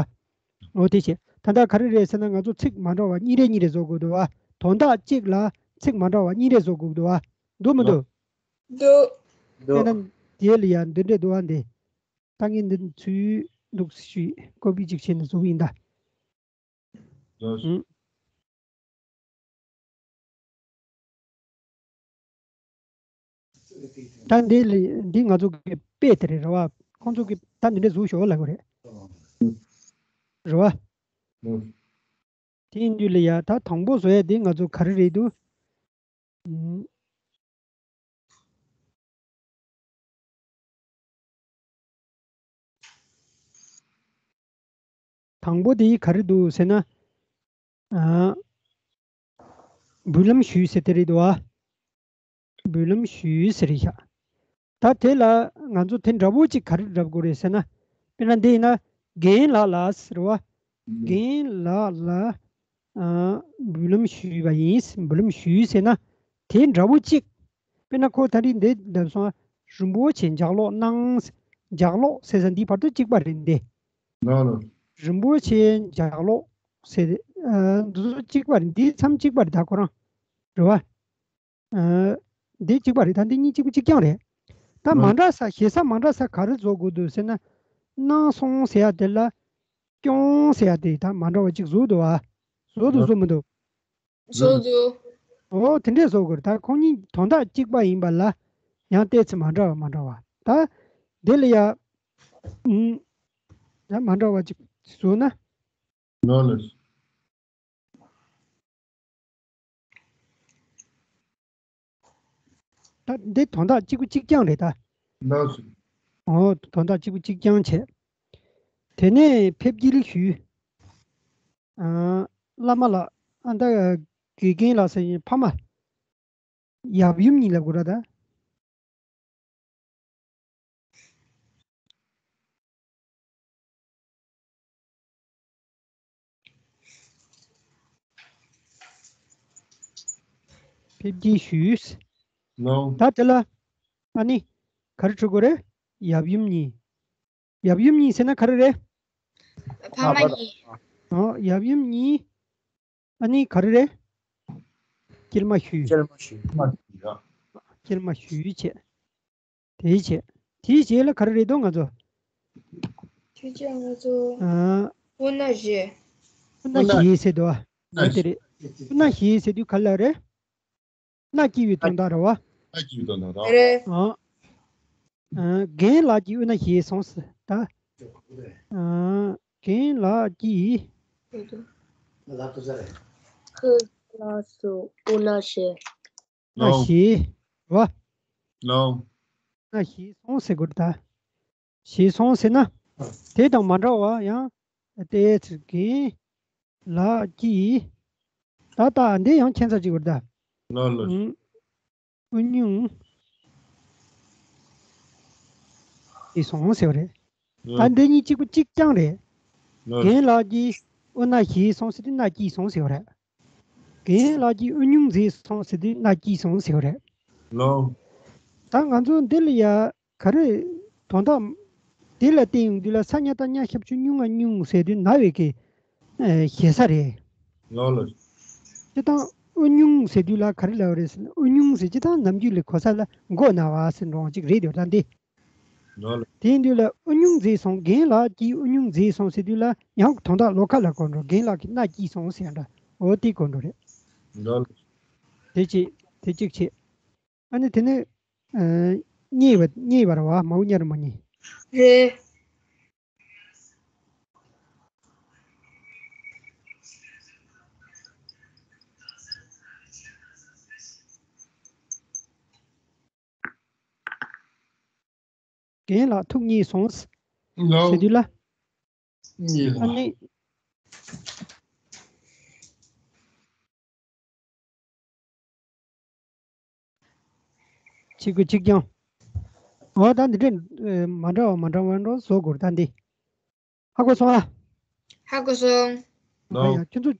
འོ་དེ་བྱས་ད་ལྟ་ག་རེ་རེད་ཟེར་ན་ང་ཚོ་ཚིག་མ་འདྲ་བ་གཉིས་རེ་གཉིས་རེ་བཟོ་དགོས་འདུག་བ། དོན་དག་གཅིག་ལ་ཚིག་མ་འདྲ་བ་གཉིས་རེ་བཟོ་དགོས་འདུག་བ། འདུག་མི་འདུག་འདུག་འདུག་དེ་ལ་ཡང་འདི་འདྲས་འདུག་བ། འདི་ད་ངས་འདི་ཚུར་འདུག་ཞུས་ཀོ་པི་ཅིག་བྱས་ནས་བཟོ་གི་ཡིན་ད། ལགས་སོ། ཨུ། ད་འདི་ལ་འདི་ང་ཚོ་གི་དཔེ་དེ་རེད་རེད་བ། ཁོང་ཚོ་གི་ད་འདི་འདྲ་བཟོ་ཞོར་ལབ་དགོས་རེད། རེད་བ། ཨུ། དེ་ཡིན་དུས་ལ་ཡ་ད་དང་པོ་བཟོ་ཡ་དེ་ང་ཚོ་ག་རེ་རེད་འདུག་ཨུ། དང་པོ་དེ་ག་རེ་འདུག་ཟེར་ན། ཨ། འབུལ་ལམ་ཞུས་ཟེར་དེ་རེད་འདུག་ཨ། འབུལ་ལམ་ཞུས་ཟེར་རེད་ཤག་ད་དེ་ལ་ང་ཚོ་དེ་འདྲ་བོ་ཅིག་ག་རེ་འདྲ་དགོས་རེད་ཟེར་ན། དཔེར་ན་འདི་ཡིན་ན་རྒན་ལགས་ལ་ཟེར་བ། རྒན་ལགས་ལ། ཨ། འབུལ་ལམ་ཞུས་པ་ཡིན། འབུལ་ལམ་ཞུས་ཟེར་ན་དེ་འདྲ་བོ་གཅིག་དཔེར་ན་ཁོ་ད་རིང་འདི་འདེབས་སོང་། རིན་པོ་ཆེ་ལྗགས་ཀློག་གནང་། ལྗགས་ཀློག་ཟེར་ས་འདིའི་བར་དུ་གཅིག་པ་རེད་འདི། ལགས་ལགས། རིན་པོ་ཆེ་ལྗགས་ཀློག་ཟེར། ཨ། འདི་ཚོ་གཅིག་པ་རེད། འདིའི་མཚམས་གཅིག་པ་རེད་ད་ཁོ་རང་། རེད་བ། ཨ། འདི་གཅིག་པ་རེད། ད་འདི་གཉིས་གཅིག་པ་གཅིག་རྐྱང་རེད། ད་མ་འདྲ་ས་ཞེ་ས་མ་འདྲ་ས་ག་རེ་བཟོ་དགོས་འདུག་ཟེར་ན། གནང་སོང་ཟེར་ཡ་དེ་ལ་སྐྱོང་ཟེར་ཡ་དེ་ད་མ་འདྲ་བ་གཅིག་བཟོ་འདུག་བ། བཟོ་འདུག་བཟོ་མི་འདུག་བཟོ་འདུག་ཨོ་དེ་འདྲས་བཟོ་དགོས་རེད། ད་ཁོང་གཉིས་དོན་དག་གཅིག་པ་ཡིན་པ་ལ་ ཡང་ཏོག་ཙམ་མ་འདྲ་བ་མ་འདྲ་བ། ད་འདི་ལ་ཡ། ཨུམ། ཡང་མ་འདྲ་བ་ཅིག་བཟོས་ན། ལགས་ལགས། ད་འདི་དོན་དག་གཅིག་པུ་གཅིག་རྐྱང་རེད་ད། ལགས་སོ། འོ་དོན་དག་གཅིག་པུ་གཅིག་རྐྱང་བྱས། དེ་ནས་ཕེབས་སྐྱེལ་ཞུས། ཨ། བླ་མ་ལགས། ཨ། ད་དགེ་རྒན་ལགས་ཟེར་ཡིན་ཕ་མ། ཡབ་ཡུམ་གཉིས་ལབ་དགོས་ར་ད། ཕེབས་སྐྱེལ་ཞུས། ལགས། ད་དེ་ལ། ཨ་ནི། ག་རེ་འབྲི་དགོས་རེད། ཡབ་ཡུམ་གཉིས། ཡབ་ཡུམ་གཉིས་ཟེར་ན་ག་རེ་རེད། ཕ་མ་གཉིས། ཨོ། ཡབ་ཡུམ་གཉིས། ཨ་ནི་ག་རེ་རེད། སྐྱེལ་མ་ཞུས། སྐྱེལ་མ་ཞུས། སྐྱེལ་མ་ཞུས་བྱས། དེའི་རྗེས། དེའི་རྗེས་ལ་ག་རེ་རེད་འདུག་ང་ཚོ། དེའི་རྗེས་ང་ཚོ། ཨ། དབུ་མནའ་བཞེས། དབུ་མནའ་བཞེས་ཟེར་འདུག་ཨ། འོ་དེ་རེད། དབུ་མནའ་བཞེས་ཟེར་དུས་ག་ལ་རེད། མནའ་སྐྱེལ་བའི་དོན་དག་རེད་བ། མནའ་སྐྱེལ་བའི་དོན་དག་རེད། རེད། ཨ། ཨ། རྒན་ལགས་ཀྱིས་དབུ་མནའ་བཞེས་སོང་ཟེར་ད། ཨ། རྒན་ལགས་ཀྱིས། ཁོ་ལགས་སུ་དབུ་མནའ་བཞེས། མནའ་བཞེས་བ། ལགས། མནའ་བཞེས་སོང་ཟེར་དགོས་རེད་ད། བཞེས་སོང་ཟེར་ན། དེ་དང་མ་འདྲ་བ་ཡང་། ཏོག་ཙམ་རྒན་ལགས་ཀྱིས། ད་ལྟ་འདི་ཡང་ཁྱད་མཚར་ཅིག་ཡོད་རེད་ད། ལགས་ལགས། ཨུ། དབུ་སྙུང་བཞེས་སོང་ཟེར་བ་རེད། ད་ལགས། འདི་གཉིས་གཅིག་པ་གཅིག་རྐྱང་རེད། ལགས། རྒན་ལགས་ཀྱིས་དབུ་མནའ་བཞེས་སོང་ཟེར་དུས་མནའ་སྐྱེལ་སོང་ཟེར་བ་རེད། རྒན་ལགས་ཀྱིས་དབུ་སྙུང་མཛད་སོང་ཟེར་དུས་མནའ་སྐྱེལ་སོང་ཟེར་བ་རེད། ལགས། ད་ང་ཚོ་འདི་ལ་ཡ། ག་རེ། དོན་དག་འདི་ལ་བལྟས་ཡོང་དུས་ལ་ས་ཉ་བཏགས་སྙ་ཞབས་ཀྱུ་སྙུ་ང་སྙུང་ཟེར་དུས་ན་བའི་གི། ཨ། ཞེ་ས་རེད། ལགས་ལགས། སྤྱིར་བཏང་དབུ་སྙུང་ཟེར་དུས་ལ་ག་རེ་ལབ་རེད་ཟེར་ན། དབུ་སྙུང་ཟེར་སྤྱིར་བཏང་ནམ་རྒྱུན་ལ་གོ་ས་ལ་མགོ་ན་བ་ཟེར་འགྲོ་བ་ཅིག་རེད་འདུག་ད་འདི། ལགས་ལགས། དེ་ཡིན་དུས་ལ་དབུ་སྙུང་མཛད་སོང་། རྒན་ལགས་ཀྱིས་དབུ་སྙུང་མཛད་སོང་ཟེར་དུས་ལ་ཡང་དོན་དག་ལོགས་ཀ་ལ་གོ་འགྲོ། རྒན་ལགས་ཀྱིས་མནའ་སྐྱེལ་སོང་ཟེར་ཡ་འདྲ། འོ་དེ་གོ་འགྲོ་རེད། ལགས་ལགས། དེ་གཅིག་དེ་གཅིག་བྱས། ཨ་ནི་དེ་ནས། ཨ། གཉིས་པ་གཉིས་པ་རེད་བ། མའོ་ཉ་རེ་མ་གཉིས། རེད། རྒན་ལགས་ཐུགས་མཉེས་སོང་། ལགས། ཟེར་དུས་ལ། མཉེས་ལགས། ཨ་ནི། གཅིག་པུ་གཅིག་རྐྱང་། འོ་ད་འདི་འདྲས། ཨ། མ་འདྲ་བ་མ་འདྲ་བ་འགྲོ་བཟོ་དགོས་ད་འདི། ཧ་གོ་སོང་ཨ། ཧ་གོ་སོང་། ཨ་ཡ། ཁྱོད་ཚོ་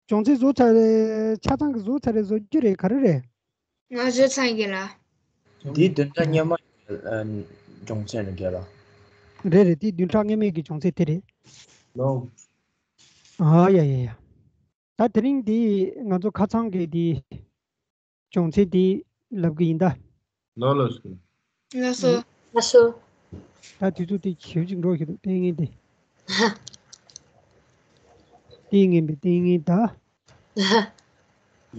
སྦྱོང་ཚན་བཟོ་ཚར་རེད། ཆ་ཚང་གི་བཟོ་ཚར་རེད། བཟོ་རྒྱུ་རེད། ག་རེ་རེད། ང་བཟོ་ཚར་གི་ལ། འདི་བདུན་ཕྲག་སྔོན་མ་གི་སྦྱོང་ཚན་རེད་ག་ལ། རེད་རེད། འདི་བདུན་ཕྲག་སྔོན་མའི་གི་སྦྱོང་ཚན་དེ་རེད། ལགས། ཨ་ཡ་ཡ་ཡ། ད་དེ་རིང་འདི་ང་ཚོ་ཁ་ཚང་གི་འདི་སྦྱོང་ཚན་འདི་ལབ་གི་ཡིན་ད། ལགས་ལགས་སོ། ལགས་སོ། ལགས་སོ། ད་དུས་ཚོད་དེ་ཞེ་པོ་ཅིག་འགྲོ་ཞིག་འདུག་ལྟས་ངན་དེ། ལྟས་ངན་པའི་ལྟས་ངན་ད།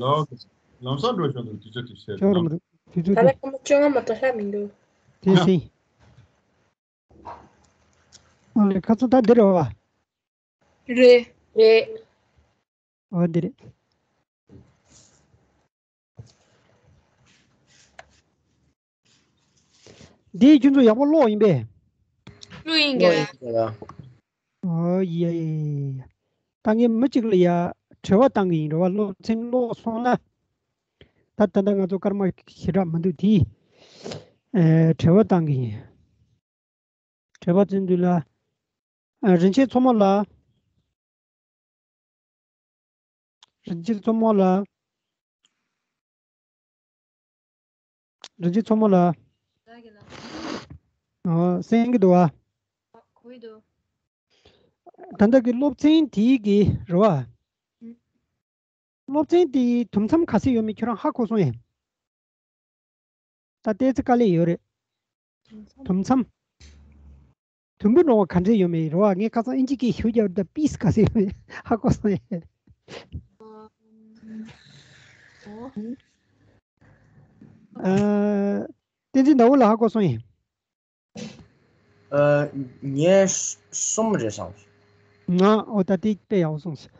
ལགས། ལམ་སང་འགྲོ་བྱུང་འདུག་དུས་ཚོད་དེ་ཟེར། ཅང་རུང་མི་འདུག་དུས་ཚོད་ད་དེ། ལ་སྐར་མ་བཅོ་ལྔ་མ་གཏོགས་ལྷག་མི་འདུག་དེ་སྲིད། ཨ་ལེ། ཁ་ཚོ་ད་འདི་རེད་བ། རེད། རེད། འོ་འདི་རེད། འདི་ཁྱོད་ཚོ་ཡག་པོ་ཀློག་ཡིན་པས། ཀློག་ཡིན་ག་ལ། ཀློག་ཡིན་ག་ལ། ཨོ་ཡ་ཡ་ཡ་ཡ། ད་ངས་མི་གཅིག་ལ་ཡ་དྲི་བ་བཏང་གི་ཡིན་རེད་བ། སློབ་ཚན་ཀློག་སོང་ན། ད་ད་ལྟ་ང་ཚོ་སྐར་མ་ཞེ་དྲག་མི་འདུག་དེ། ཨེ། དྲི་བ་བཏང་གི་ཡིན། དྲི་བ་བཙན་འདུས་ལ། ཨ། རིན་ཆེན་མཚོ་མོ་ལ། རིན་ཆེན་མཚོ་མོ་ལ། རིན་ཆེན་མཚོ་མོ་ལ། ཨ། གསན་གྱི་འདུག་བ། ད་ལྟ་གི་སློབ་ཚན་དེའི་གི་རེད་བ། སློབ་ཚན་དེའི་དུམ་མཚམས་ག་ཚོད་ཡོད་མེད་ཁྱོད་རང་ཧ་གོ་སོང་ངས། ད་ལྟའི་ཚེ་དཀའ་ལས་ཡོད་རེད། དུམ་མཚམས། དུམ་བུ་འགྲོ་བ་ག་འདྲས་ཡོད་མེད་རེད་བ། ངས་ཁ་སང་ཨིན་ཇི་སྐད་ཞུ་རྒྱུ་ད་པིས་ག་ཚོད་ཡོད་མེད་ཧ་གོ་སོང་ངས། ཨ། བསྟན་འཛིན་ཟླ་འོད་ལགས་ཧ་གོ་སོང་ཡིན། ཨ། ངས་གསུམ་རེད་བསམ། ང་འོ་ད་དེ་དཔེ་ཡག་པོ་སོང་ཟེར།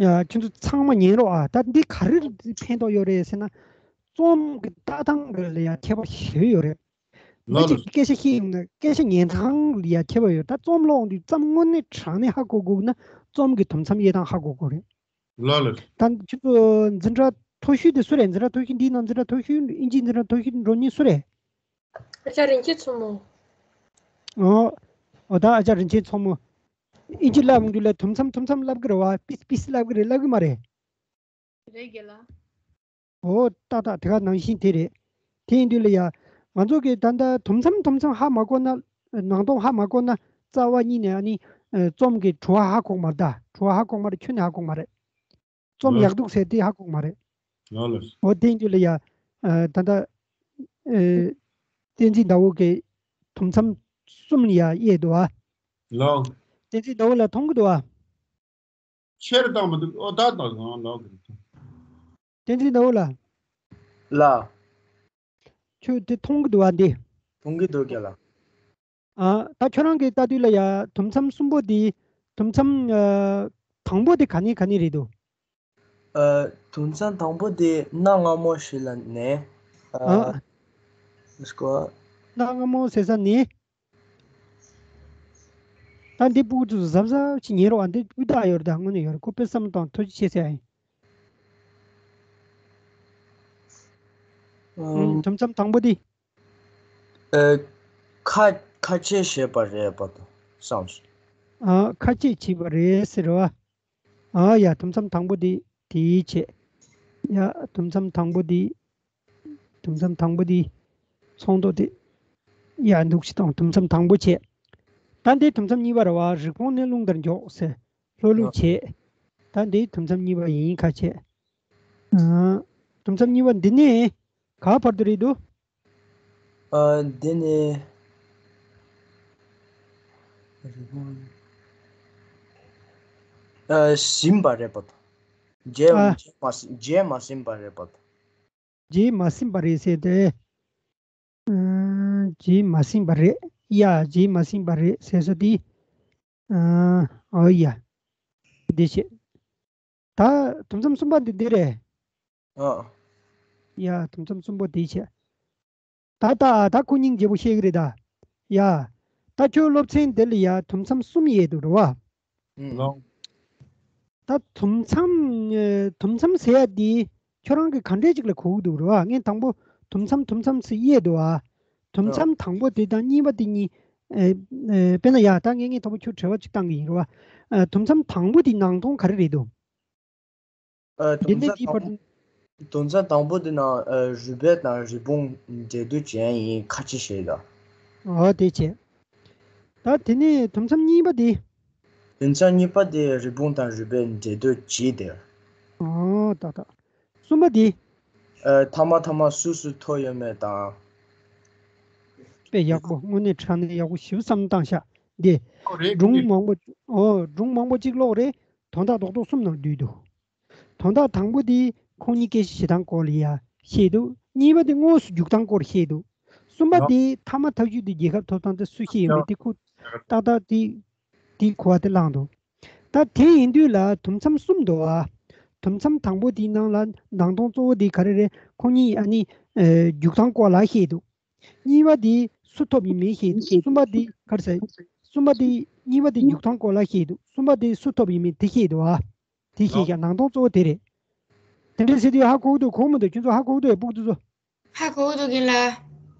ཡ་ཁྱོད་ཚོ་ཚང་མ་ཉན་རོགས་ཨ། ད་འདི་ག་རེ་ཕན་ཐོགས་ཡོད་རེད་ཟེར་ན། རྩོམ་གྱི་ལྟ་སྟངས་ལ་ཡ་ཁྱད་པར་ཞེ་པོ་ཡོད་རེད། མི་ལགས་གཅིག་ལགས། སྐད་ཆ་བཤད་ཡོང་ན་སྐད་ཆ་ཉན་སྟངས་ལ་ཡ་ཁྱད་པར་ཡོད། ད་རྩོམ་ཀློག་དུས་ཙམ་དངོས་གནས་དྲང་གནས་ཧ་གོ་དགོས་ན་རྩོམ་གྱི་དུམ་མཚམས་དབྱེ་སྟངས་ཧ་གོ་དགོས་རེད། ལགས་ལགས། ད་ཁྱོད་ཚོ་འཛིན་གྲྭ་མཐོ་ཤོས་དེ་སུ་རེད། འཛིན་གྲྭ་མཐོ་ཤོས་འདིའི་ནང་འཛིན་གྲྭ་མཐོ་ཤོས་དབྱིན་ཇིའི་འཛིན་གྲྭ་མཐོ་ཤོས་འགྲོ་མཁན་སུ་རེད། ཨ་ཅག་རིན་ཆེན་མཚོ་མོ། ཨོ། ཨོ་ད་ཨ་ཅག་རིན་ཆེན་མཚོ་མོ། དབྱིན་ཇི་བསླབ་ཡོང་དུས་ལ་དུམ་མཚམས་དུམ་མཚམས་བསླབ་གི་རེད་བ། པིས་པིས་བསླབ་གི་རེད་བསླབ་གི་མ་རེད། རེད་རྒན་ལགས། ཨོ་ཏག་ཏག་དེ་ག་ནང་བཞིན་དེ་རེད། དེ་ཡིན་དུས་ལ་ཡ། ང་ཚོ་གི་ད་ལྟ་དུམ་མཚམས་དུམ་མཚམས་ཧ་མ་གོ་ན། ནང་དོན་ཧ་མ་གོ་ན་རྩ་བ་ཉིད་ནས་ཨ་ནི། རྩོམ་གྱི་དྲི་བ་ཧ་གོ་མ་རེད་ད། དྲི་བ་ཧ་གོ་མ་རེད། ཁྱོན་ནས་ཧ་གོ་མ་རེད། རྩོམ་ལགས། ཡག་སྡུག་ཟེར་དེ་ཧ་གོ་མ་རེད། ལགས་ལགས། འོ་དེ་འདྲ་ལ་ཡ། ཨ། ད་ལྟ། ཨ། བསྟན་འཛིན་ཟླ་འོད་ཀྱིས་དུམ་མཚམས་གསུམ་ཡ་དབྱེ་འདུག་ཨ། ལགས། བསྟན་འཛིན་ཟླ་འོད་ལགས་མཐོང་གི་འདུག་ཨ། ཆེར་བཏང་མི་འདུག་ཨོ་ད་ད་ལགས་ལགས། བསྟན་འཛིན་ཟླ་འོད་ལགས། ལགས། ཁྱོད་དེ་མཐོང་གི་འདུག་ཨ་འདི། མཐོང་གི་འདུག་རྒན་ལགས། ཨ། ད་ཁྱོད་རང་གིས་ལྟ་དུས་ལ་ཡ་དུམ་མཚམས་གསུམ་པོ་འདི། དུམ་མཚམས། ཨ། དང་པོ་འདི་ག་ནས་ག་ནས་རེད་འདུག་ཨ། དུམ་མཚམས་དང་པོ་འདི་གནའ་སྔ་མོ་ཞིག་ལ་ནས། ཨ། ཨ། ཨ་སྐོ། གནའ་སྔ་མོ་ཟེར་ས་ནས། ད་འདི་སྤུ་གུ་ཚོས་གཟབ་གཟབ་ཅིག་ཉན་རོགས་ཨ། འདི་སྤུས་དག་ཡོད་རེད་ད། དངོས་གནས་ཡོད་རེད། ཁོ་དཔེ་བསམ་བློ་བཏང་ཐུགས་རྗེ་ཆེ་ཟེར་ཡ་ཡིན། ཨ། དུམ་མཚམས་དང་པོ་འདི། ཨ། ཁ་ཁ་ཆེ་ཞེས་པ་རེད་པ་དང་བསམ་སོང་། ཨ། ཁ་ཆེ་བྱས་པ་རེད་ཟེར་བ། ཨ་ཡ། དུམ་མཚམས་དང་པོ་འདི་དེའི་ཆེད། ཡ། དུམ་མཚམས་དང་པོ་འདི། དུམ་མཚམས་དང་པོ་འདི། ཚོགས་འདུ་དེ། ཡ། འདུག་སེ་བཏང་དུམ་མཚམས་དང་པོ་བྱས། ད་འདི་དུམ་མཚམས་གཉིས་པ་རེད་བ། རི་བོང་ནི་རླུང་ལྟར་མགྱོགས་ཟེར། ལྷོད་ལྷོད་བྱས། ད་འདི་དུམ་མཚམས་གཉིས་པ་ཡིན་ཁ་ཆེ། ཨ། དུམ་མཚམས་གཉིས་པ་འདི་ནས་ག་བར་དུ་རེད་འདུག་ཨ། འདི་ནས། ཨ། ཟིན་པ་རེད་པ་དང་། རྗེས། ཨ། རྗེས་མ་ཟིན། རྗེས་མ་ཟིན་པ་རེད་པ་དང་། རྗེས་མ་ཟིན་པ་རེད་ཟེར་ཏེ། ཨ། རྗེས་མ་ཟིན་པ་རེད། ཡ། རྗེས་མ་ཟིན་པ་རེད་ཟེར་ས་དེ། ཨ། ཨོ་ཡ། འདི་བྱས། ད་དུམ་མཚམས་གསུམ་པ་འདི་འདི་རེད། ཨ། ཡ། དུམ་མཚམས་གསུམ་པོ་འདི་བྱས། ད་ད་ད་ཁོ་སྙིང་རྗེ་པོ་བཤད་གི་རེད་ད། ཡ། ད་ཁྱོད་སློབ་ཚན་འདི་ལ་ཡ་དུམ་མཚམས་གསུམ་དབྱེ་འདུག་རེད་བ། ཨང་། ད་དུམ་མཚམས། ཨ། དུམ་མཚམས་ཟེར་ཡ་འདི་ཁྱོད་རང་གི་ག་འདྲས་ཅིག་ལ་གོ་གི་འདུག་རེད་བ། ངས་དང་པོ་དུམ་མཚམས་དུམ་མཚམས་ཟེར་དབྱེ་འདུག་བ། དུམ་མཚམས་དང་པོ་དེ་དང་གཉིས་པ་དེ་གཉིས། ཨ། ཨ། དཔེར་ན་ཡ། ད་ངས་ངས་དང་པོ་ཁྱོད་དྲི་བ་ཅིག་བཏང་གི་ཡིན་རེད་བ། ཨ། དུམ་མཚམས་དང་པོ་དེ་ནང་དོན་ག་རེ་རེད་འདུག་ཨ། དེ་དུམ་ནས་མཚམས་དེའི་བར། དང་དུམ་མཚམས་དང་པོ་དེ་ནང་། ཨ། རུས་སྦལ་དང་རི་བོང་འདྲེ་གདུགས་ཅན་ཡིན་ཁ་ཆེ་ཞེས་དང་། ཨོ་དེ་བྱས། ད་དེ་ནས་དུམ་མཚམས་གཉིས་པ་དེ། དུམ་མཚམས་གཉིས་པ་དེ་རི་བོང་དང་རུས་སྦལ་འདྲེ་གདུགས་ཅན་དེ། ཨོ་ཏག་ཏག་གསུམ་པ་དེ། ཨ། ཐ་མ་ཐ་མ་སུ་སུ་ཐོབ་ཡོད་མེད་དང་། དཔེ་ཡག་པོ། དངོས་གནས་དྲང་གནས་ཡག་པོ་ཞིབ་བསམ་བཏང་ཤག་འདི། ཨོ་རེད། སྒྲུང་མང་པོ། ཨོ། སྒྲུང་མང་པོ་གཅིག་ཀློག་རེད། དོན་དག་རྡོག་རྡོག་གསུམ་ནང་བསྡུས་འདུག་དོན་དག་དང་པོ་དེ་ཁོང་གཉིས་སྐད་ཆ་བྱེད་སྟངས་སྐོར་ལ་ཡ་བཤད་འདུག་གཉིས་པ་དེ་དངོས་སུ་རྒྱུག་སྟངས་སྐོར་བཤད་འདུག་གསུམ་པ་དེ་མཐའ་མ་ཐག་གཅོད་དེ་རྒྱལ་ཁབ་ཐོབ་ཐང་དེ་སུ་བཤད་ཡོད་མེད་དེ་ཁོ་ཏག་ཏག་དེ་དེ་གོ་བ་དེ་བླངས་འདུག་ད་དེ་ཡིན་དུས་ལ་དུམ་མཚམས་གསུམ་འདུག་ཨ། དུམ་མཚམས་དང་པོ་དེའི་ནང་ལ་ནང་དོན་གཙོ་བོ་དེ་ག་རེ་རེད། ཁོང་གཉིས་ཨ་ནི། ཨ། རྒྱུག་སྟངས་སྐོར་ལ་བཤད་འདུག་གཉིས་པ་དེ་སུ་ཐོབ་ཡིན་མིན་བཤད་འདུག་གསུམ་པ་དེ་ག་རེ་ཟེར། གསུམ་པ་དེ། གཉིས་པ་དེ་རྒྱུག་སྟངས་སྐོར་ལ་བཤད་འདུག་གསུམ་པ་དེ་སུ་ཐོབ་ཡིན་མིན་དེ་བཤད་འདུག་ཨ། དེ་བཤད་ཤག་ནང་དོན་གཙོ་བོ་དེ་རེད། དེ་འདྲ་ཟེར་དུས་ཧ་གོ་གི་འདུག་གོ་མི་འདུག་ཁྱོད་ཚོ་ཧ་གོ་གི་འདུག་ཨེ། སྤུ་གུ་དེ་ཚོ། ཧ་གོ་གི་འདུག་རྒན་ལགས།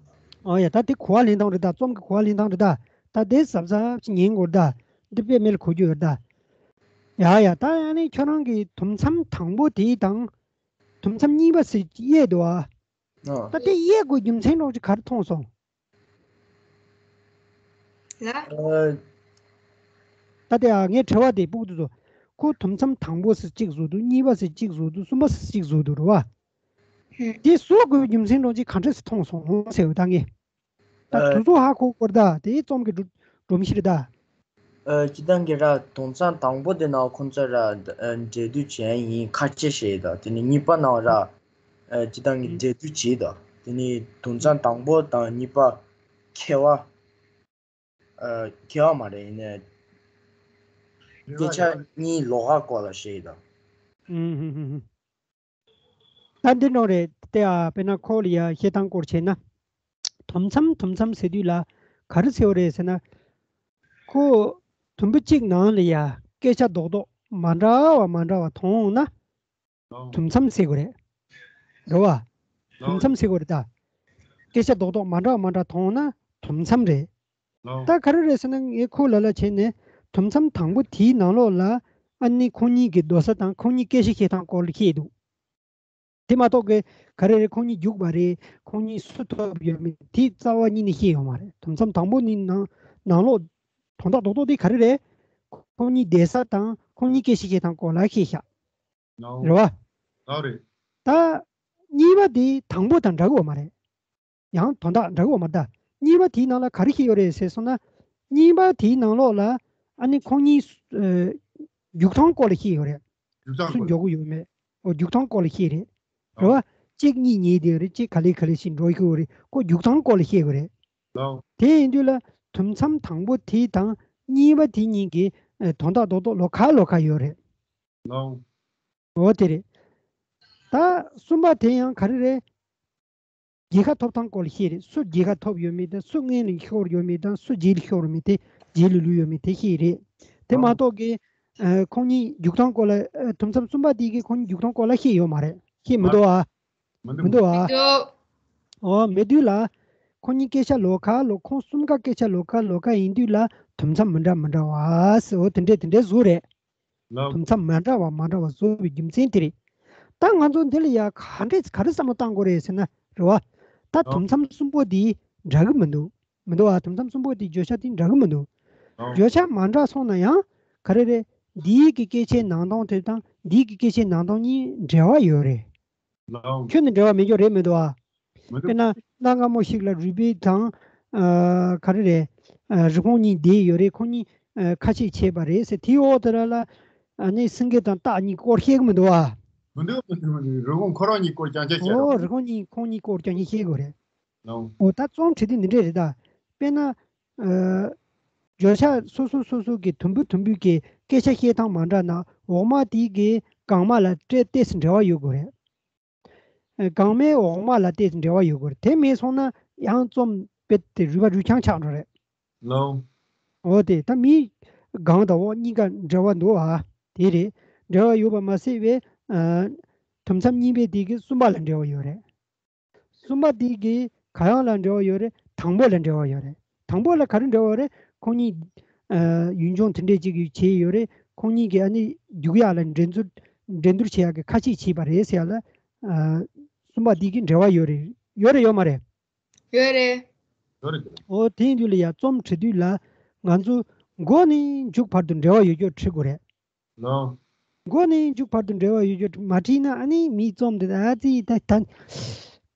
ཨོ་ཡ། ད་དེ་གོ་བ་ལེན་སྟངས་རེད་ད། རྩོམ་གྱི་གོ་བ་ལེན་སྟངས་རེད་ད། ད་དེ་གཟབ་གཟབ་ཅིག་ཉན་དགོས་རེད་ད། འདི་དཔེ་མེད་ལ་གོ་རྒྱུ་ཡོད་རེད་ད། ཡ་ཡ། ད་ཨ་ནི་ཁྱོད་རང་གིས་དུམ་མཚམས་དང་པོ་དེ་དང་། དུམ་མཚམས་གཉིས་པ་ཟེར་དབྱེ་འདུག་ཨ། ཨ། ད་དེ་དབྱེ་དགོས་རྒྱུ་མཚན་རོགས་ཅིག་ག་རེ་མཐོང་སོང་། ལ། ཨ། ད་དེ་ཨ་ངའི་དྲི་བ་དེ་སྤུ་གུ་དེ་ཚོ། ཁོ་དུམ་མཚམས་དང་པོ་ཟེར་གཅིག་བཟོ་འདུག་གཉིས་པ་ཟེར་གཅིག་བཟོ་འདུག་གསུམ་པ་ཟེར་གཅིག་བཟོ་འདུག་རེད་བ། ཧུམ། དེ་བཟོ་དགོས་རྒྱུ་མཚན་རོགས་ཅིག་ག་འདྲ་ཟེར་མཐོང་སོང་ཟེར་བ་ད་ངས། ད་ཨ། དེ་ཚོ་ཧ་གོ་དགོས་རེད་ད། དེ་རྩོམ་གྱི་སྒྲོམ་གཞི་རེད་ད། ཨ། སྤྱིར་བཏང་གི་ར་དུམ་མཚམས་དང་པོ་དེ་ནང་ཁོང་ཚོ་ར་འདྲེ་གདུགས་ཅན་ཡིན་ཁ་ཆེ་ཞེས་དང་། དེ་ནས་གཉིས་པ་ནང་ར། ཨ། སྤྱིར་བཏང་གི་འདྲེ་གདུགས་ཅན་དང་། དེ་ནི་དུམ་མཚམས་དང་པོ་དང་གཉིས་པ་ཁྱད་པར། ཨ། ཁྱད་པར་མ་རེད། ཡིན་ནའི་སྐད་ཆ་གཉིས་ལོགས་ཀ་སྐོར་ལ་བཤད་ཡོད་ད། ཨུམ། ཧུམ་ཧུམ་ཧུམ། ད་འདི་འདྲ་རེད་དེ། ཨ། དཔེར་ན་ཁོ་ལ་ཡ་བཤད་སྟངས་སྐོར་བྱས་ན། དུམ་མཚམས་དུམ་མཚམས་ཟེར་དུས་ལ་ག་རེ་ཟེར་བ་རེད་ཟེར་ན། ཁོ་དུམ་བུ་གཅིག་ནང་ལ་ཡ་སྐད་ཆ་རྡོག་རྡོག་མ་འདྲ་བ་མ་འདྲ་བ་མཐོང་ན་དུམ་མཚམས་ཟེར་དགོས་རེད། རེད་བ། དུམ་མཚམས་ཟེར་དགོས་རེད་ད། སྐད་ཆ་རྡོག་རྡོག་མ་འདྲ་བ་མ་འདྲ་མཐོང་ན་དུམ་མཚམས་རེད། ད་ག་རེ་རེད་ཟེར་ན། ངས་ཁོ་ལ་ལ་བྱས་ནས་དུམ་མཚམས་དང་པོ་དེའི་ནང་ལོགས་ལ་ཨ་ནི་ཁོ་གཉིས་ཀྱི་སྡོད་ས་དང་ཁོ་གཉིས་སྐད་ཆ་བཤད་སྟངས་སྐོར་ལ་བཤད་འདུག་དེ་མ་གཏོགས་ཀྱི་ག་རེ་རེད། ཁོ་གཉིས་རྒྱུགས་པ་རེད། ཁོ་གཉིས་སུ་ཐོབ་ཡོད་མེད་དེ་རྩ་བ་ཉིད་ནས་བཤད་ཡོད་མ་རེད། དུམ་མཚམས་དང་པོ་ནི་ནང་ནང་ལོགས་དོན་དག་རྡོག་རྡོག་དེ་ག་རེ་རེད། ཁོ་གཉིས་བསྡད་ས་དང་ཁོ་གཉིས་སྐད་ཆ་བཤད་སྟངས་སྐོར་ལ་བཤད་ཤག་རེད་བ། ལགས་རེད། ད་གཉིས་པ་དེ་དང་པོ་དང་འདྲ་གི་ཡོད་མ་རེད། ཡང་དོན་དག་འདྲ་གི་ཡོད་མ་རེད་ད། གཉིས་པ་དེའི་ནང་ལ་ག་རེ་བཤད་ཡོད་རེད་ཟེར་སོང་ན། གཉིས་པ་དེའི་ནང་ལོགས་ལ་ཨ་ནི་ཁོང་གཉིས་ཨ་རྒྱུག་སྟངས་སྐོར་ལ་བཤད་ཡོད་རེད། རྒྱུག་སྟངས་སུ་སྐོར་འགྱོ་གི་ཡོད་མེད། འོ། རྒྱུག་སྟངས་སྐོར་ལ་བཤད་རེད། རེད་བ། གཅིག་གཉིས་ཉལ་བསྡད་ཡོད་རེད། གཅིག་ག་ལེ་ག་ལེ་ཞིག་འགྲོ་གི་ཡོད་རེད། ཁོ་རྒྱུག་སྟངས་སྐོར་ལ་བཤད་དགོས་རེད། ལགས། དེ་ཡིན་དུས་ལ་དུམ་མཚམས་དང་པོ་དེ་དང་གཉིས་པ་དེ་གཉིས་ཀྱི་ཨ་དོན་དག་རྡོག་རྡོག་ལོགས་ཀ་ལོགས་ཀ་ཡོད་རེད། ལགས། འོ་དེ་རེད། ད་གསུམ་པ་དེ་ཡང་ག་རེ་རེད། རྒྱལ་ཁ་ཐོབ་སྟངས་སྐོར་ལ་བཤད་རེད། སུ་རྒྱལ་ཁ་ཐོབ་ཡོད་མེད་དང་། སུ་སྔོན་ལ་ཤོར་ཡོད་མེད་དང་། སུ་རྗེས་ལ་ཤོར་ཡོད་མེད་དེ། རྗེས་ལ་ལུས་ཡོད་མེད་དེ་བཤད་རེད། དེ་མ་ཨོ། གཏོགས་ཀྱི་ཨ་ཁོང་གཉིས་རྒྱུག་སྟངས་སྐོར་ལ་ཨ་དུམ་མཚམས་གསུམ་པ་དེ་གི་ཁོང་གཉིས་རྒྱུག་སྟངས་སྐོར་ལ་བཤད་ཡོད་མ་རེད། བཤད་མི་འདུག་ཨ། མི་འདུག་མི་འདུག་ཨ། འདུག་འོ། མེད་དུས་ལ་ཁོང་གཉིས་སྐད་ཆ་ལོགས་ཀ་ལོགས། ཁོང་གསུམ་ཀ་སྐད་ཆ་ལོགས་ཀ་ལོགས་ཀ་ཡིན་དུས་ལ་དུམ་མཚམས་མི་འདྲ་མི་འདྲ་བ་ཟེར། འོ་དེ་འདྲས་དེ་འདྲས་བཟོ་རེད། ལགས། དུམ་མཚམས་མ་འདྲ་བ་མ་འདྲ་བ་བཟོ་བའི་རྒྱུ་མཚན་དེ་རེད། ད་ང་ཚོ་འདི་ལ་ཡ་ག་འདྲས་ག་རེ་བསམ་བློ་བཏང་དགོས་རེད་ཟེར་ན། རེད་བ། ད་ལགས། དུམ་མཚམས་གསུམ་པོ་འདི་འདྲ་གི་མི་འདུག་མི་འདུག་བ། དུམ་མཚམས་གསུམ་པོ་འདི་བརྗོད་བྱ་དེ་འདྲ་གི་མི་འདུག་ལགས། བརྗོད་བྱ་མ་འདྲ་སོང་ན་ཡང་ག་རེ་རེད། འདིའི་གི་སྐད་ཆའི་ནང་དོན་དེ་དང་འདིའི་གི་སྐད་ཆའི་ནང་དོན་གཉིས་འབྲེལ་བ་ཡོད་རེད། ལགས། ཁྱོན་ནས་འབྲེལ་བ་མེད་རྒྱུ་རེད་མི་འདུག་ཨ། མི་འདུག་དཔེར་ན་གནའ་སྔ་མོ་ཞིག་ལ་རུས་སྦལ་དང་ཨ་ག་རེ་རེད། ཨ་རི་བོང་གཉིས་བསྡད་ཡོད་རེད། ཁོ་གཉིས་ཨ་ཁ་ཆད་བྱས་པ་རེད་ཟེར། དེའི་འོག་དེ་ལ་ལ་ཨ་ནི་སེང་གེ་དང་སྟག་གཉིས་སྐོར་བཤད་གི་མི་འདུག་ཨ། མི་འདུག་མི་འདུག་མི་འདུག་རི་བོང་ཁོ་རང་གཉིས་སྐོར་རྐྱང་རྐྱང་བཤད་རོགས། ཨོ། རི་བོང་གཉིས་ཁོང་གཉིས་སྐོར་རྐྱང་རྐྱང་བཤད་དགོས་རེད། ལགས། ཨོ། ད་རྩོམ་བྲིས་དུས་འདི་འདྲས་རེད་ད། དཔེར་ན། ཨ། བརྗོད་བྱ་སོ་སོ་སོ་སོ་གི་དུམ་བུ་དུམ་བུ་གི་སྐད་ཆ་བཤད་སྟངས་མ་འདྲ་ན། འོག་མ་དེ་གི་སྒང་མ་ལ་ཏོག་ཙམ་འབྲེལ་བ་ཡོད་དགོས་རེད། ཨ། སྒང་མའི་འོག་མ་ལ་ཏོག་ཙམ་འབྲེལ་བ་ཡོད་དགོས་རེད། དེ་མེད་སོང་ན་ཡང་རྩོམ་དཔེ་དེ་རུལ་བ་རུལ་རྐྱང་ཆགས་འགྲོ་རེད། ལགས། འོ་དེ་ད་མིའི་སྒང་དང་འོག་གཉིས་ཀ་འབྲེལ་བ་འདུག་ཨ། དེ་རེད། འབྲེལ་བ་ཡོད་པ་མ་ཟད་པའི་ཨ་དུམ་མཚམས་གཉིས་པའི་དེ་གི་གསུམ་པ་ལ་འབྲེལ་བ་ཡོད་རེད། གསུམ་པ་དེ་གི་ག་ཡང་ལ་འབྲེལ་བ་ཡོད་རེད། དང་པོ་ལ་འབྲེལ་བ་ཡོད་རེད། དང་པོ་ལ་ག་རེ་འབྲེལ་བ་རེད། ཁོང་གཉིས་ཨ་ཡུལ་ལྗོངས་དེ་འདྲས་ཅིག་གི་བྱས་ཡོད་རེད། ཁོང་གཉིས་ཀྱི་ཨ་ནི་རྒྱུག་ཡག་ལ་འགྲན་བསྡུར་འགྲན་བསྡུར་བྱེད་ཡག་གི་ཁ་ཆད་བྱས་པ་རེད་ཟེར་ཡག་ལ་ཨ་གསུམ་པ་དེ་གི་འབྲེལ་བ་ཡོད་རེད། ཡོད་རེད་ཡོད་མ་རེད། ཡོད་རེད། ཡོད་རེད། འོ་དེ་ཡིན་དུས་ལ་ཡ་རྩོམ་བྲིས་དུས་ལ་ང་ཚོ་མགོ་ནས་མཇུག་བར་དུ་འབྲེལ་བ་ཡོད་རྒྱུ་བྲིས་དགོས་རེད། ལགས། མགོ་ནས་མཇུག་བར་དུ་འབྲེལ་བ་ཡོད་རྒྱུ་མ་བྲིས་ན་ཨ་ནི་མིའི་རྩོམ་དེ་ཨ་ཙི་ད་ད་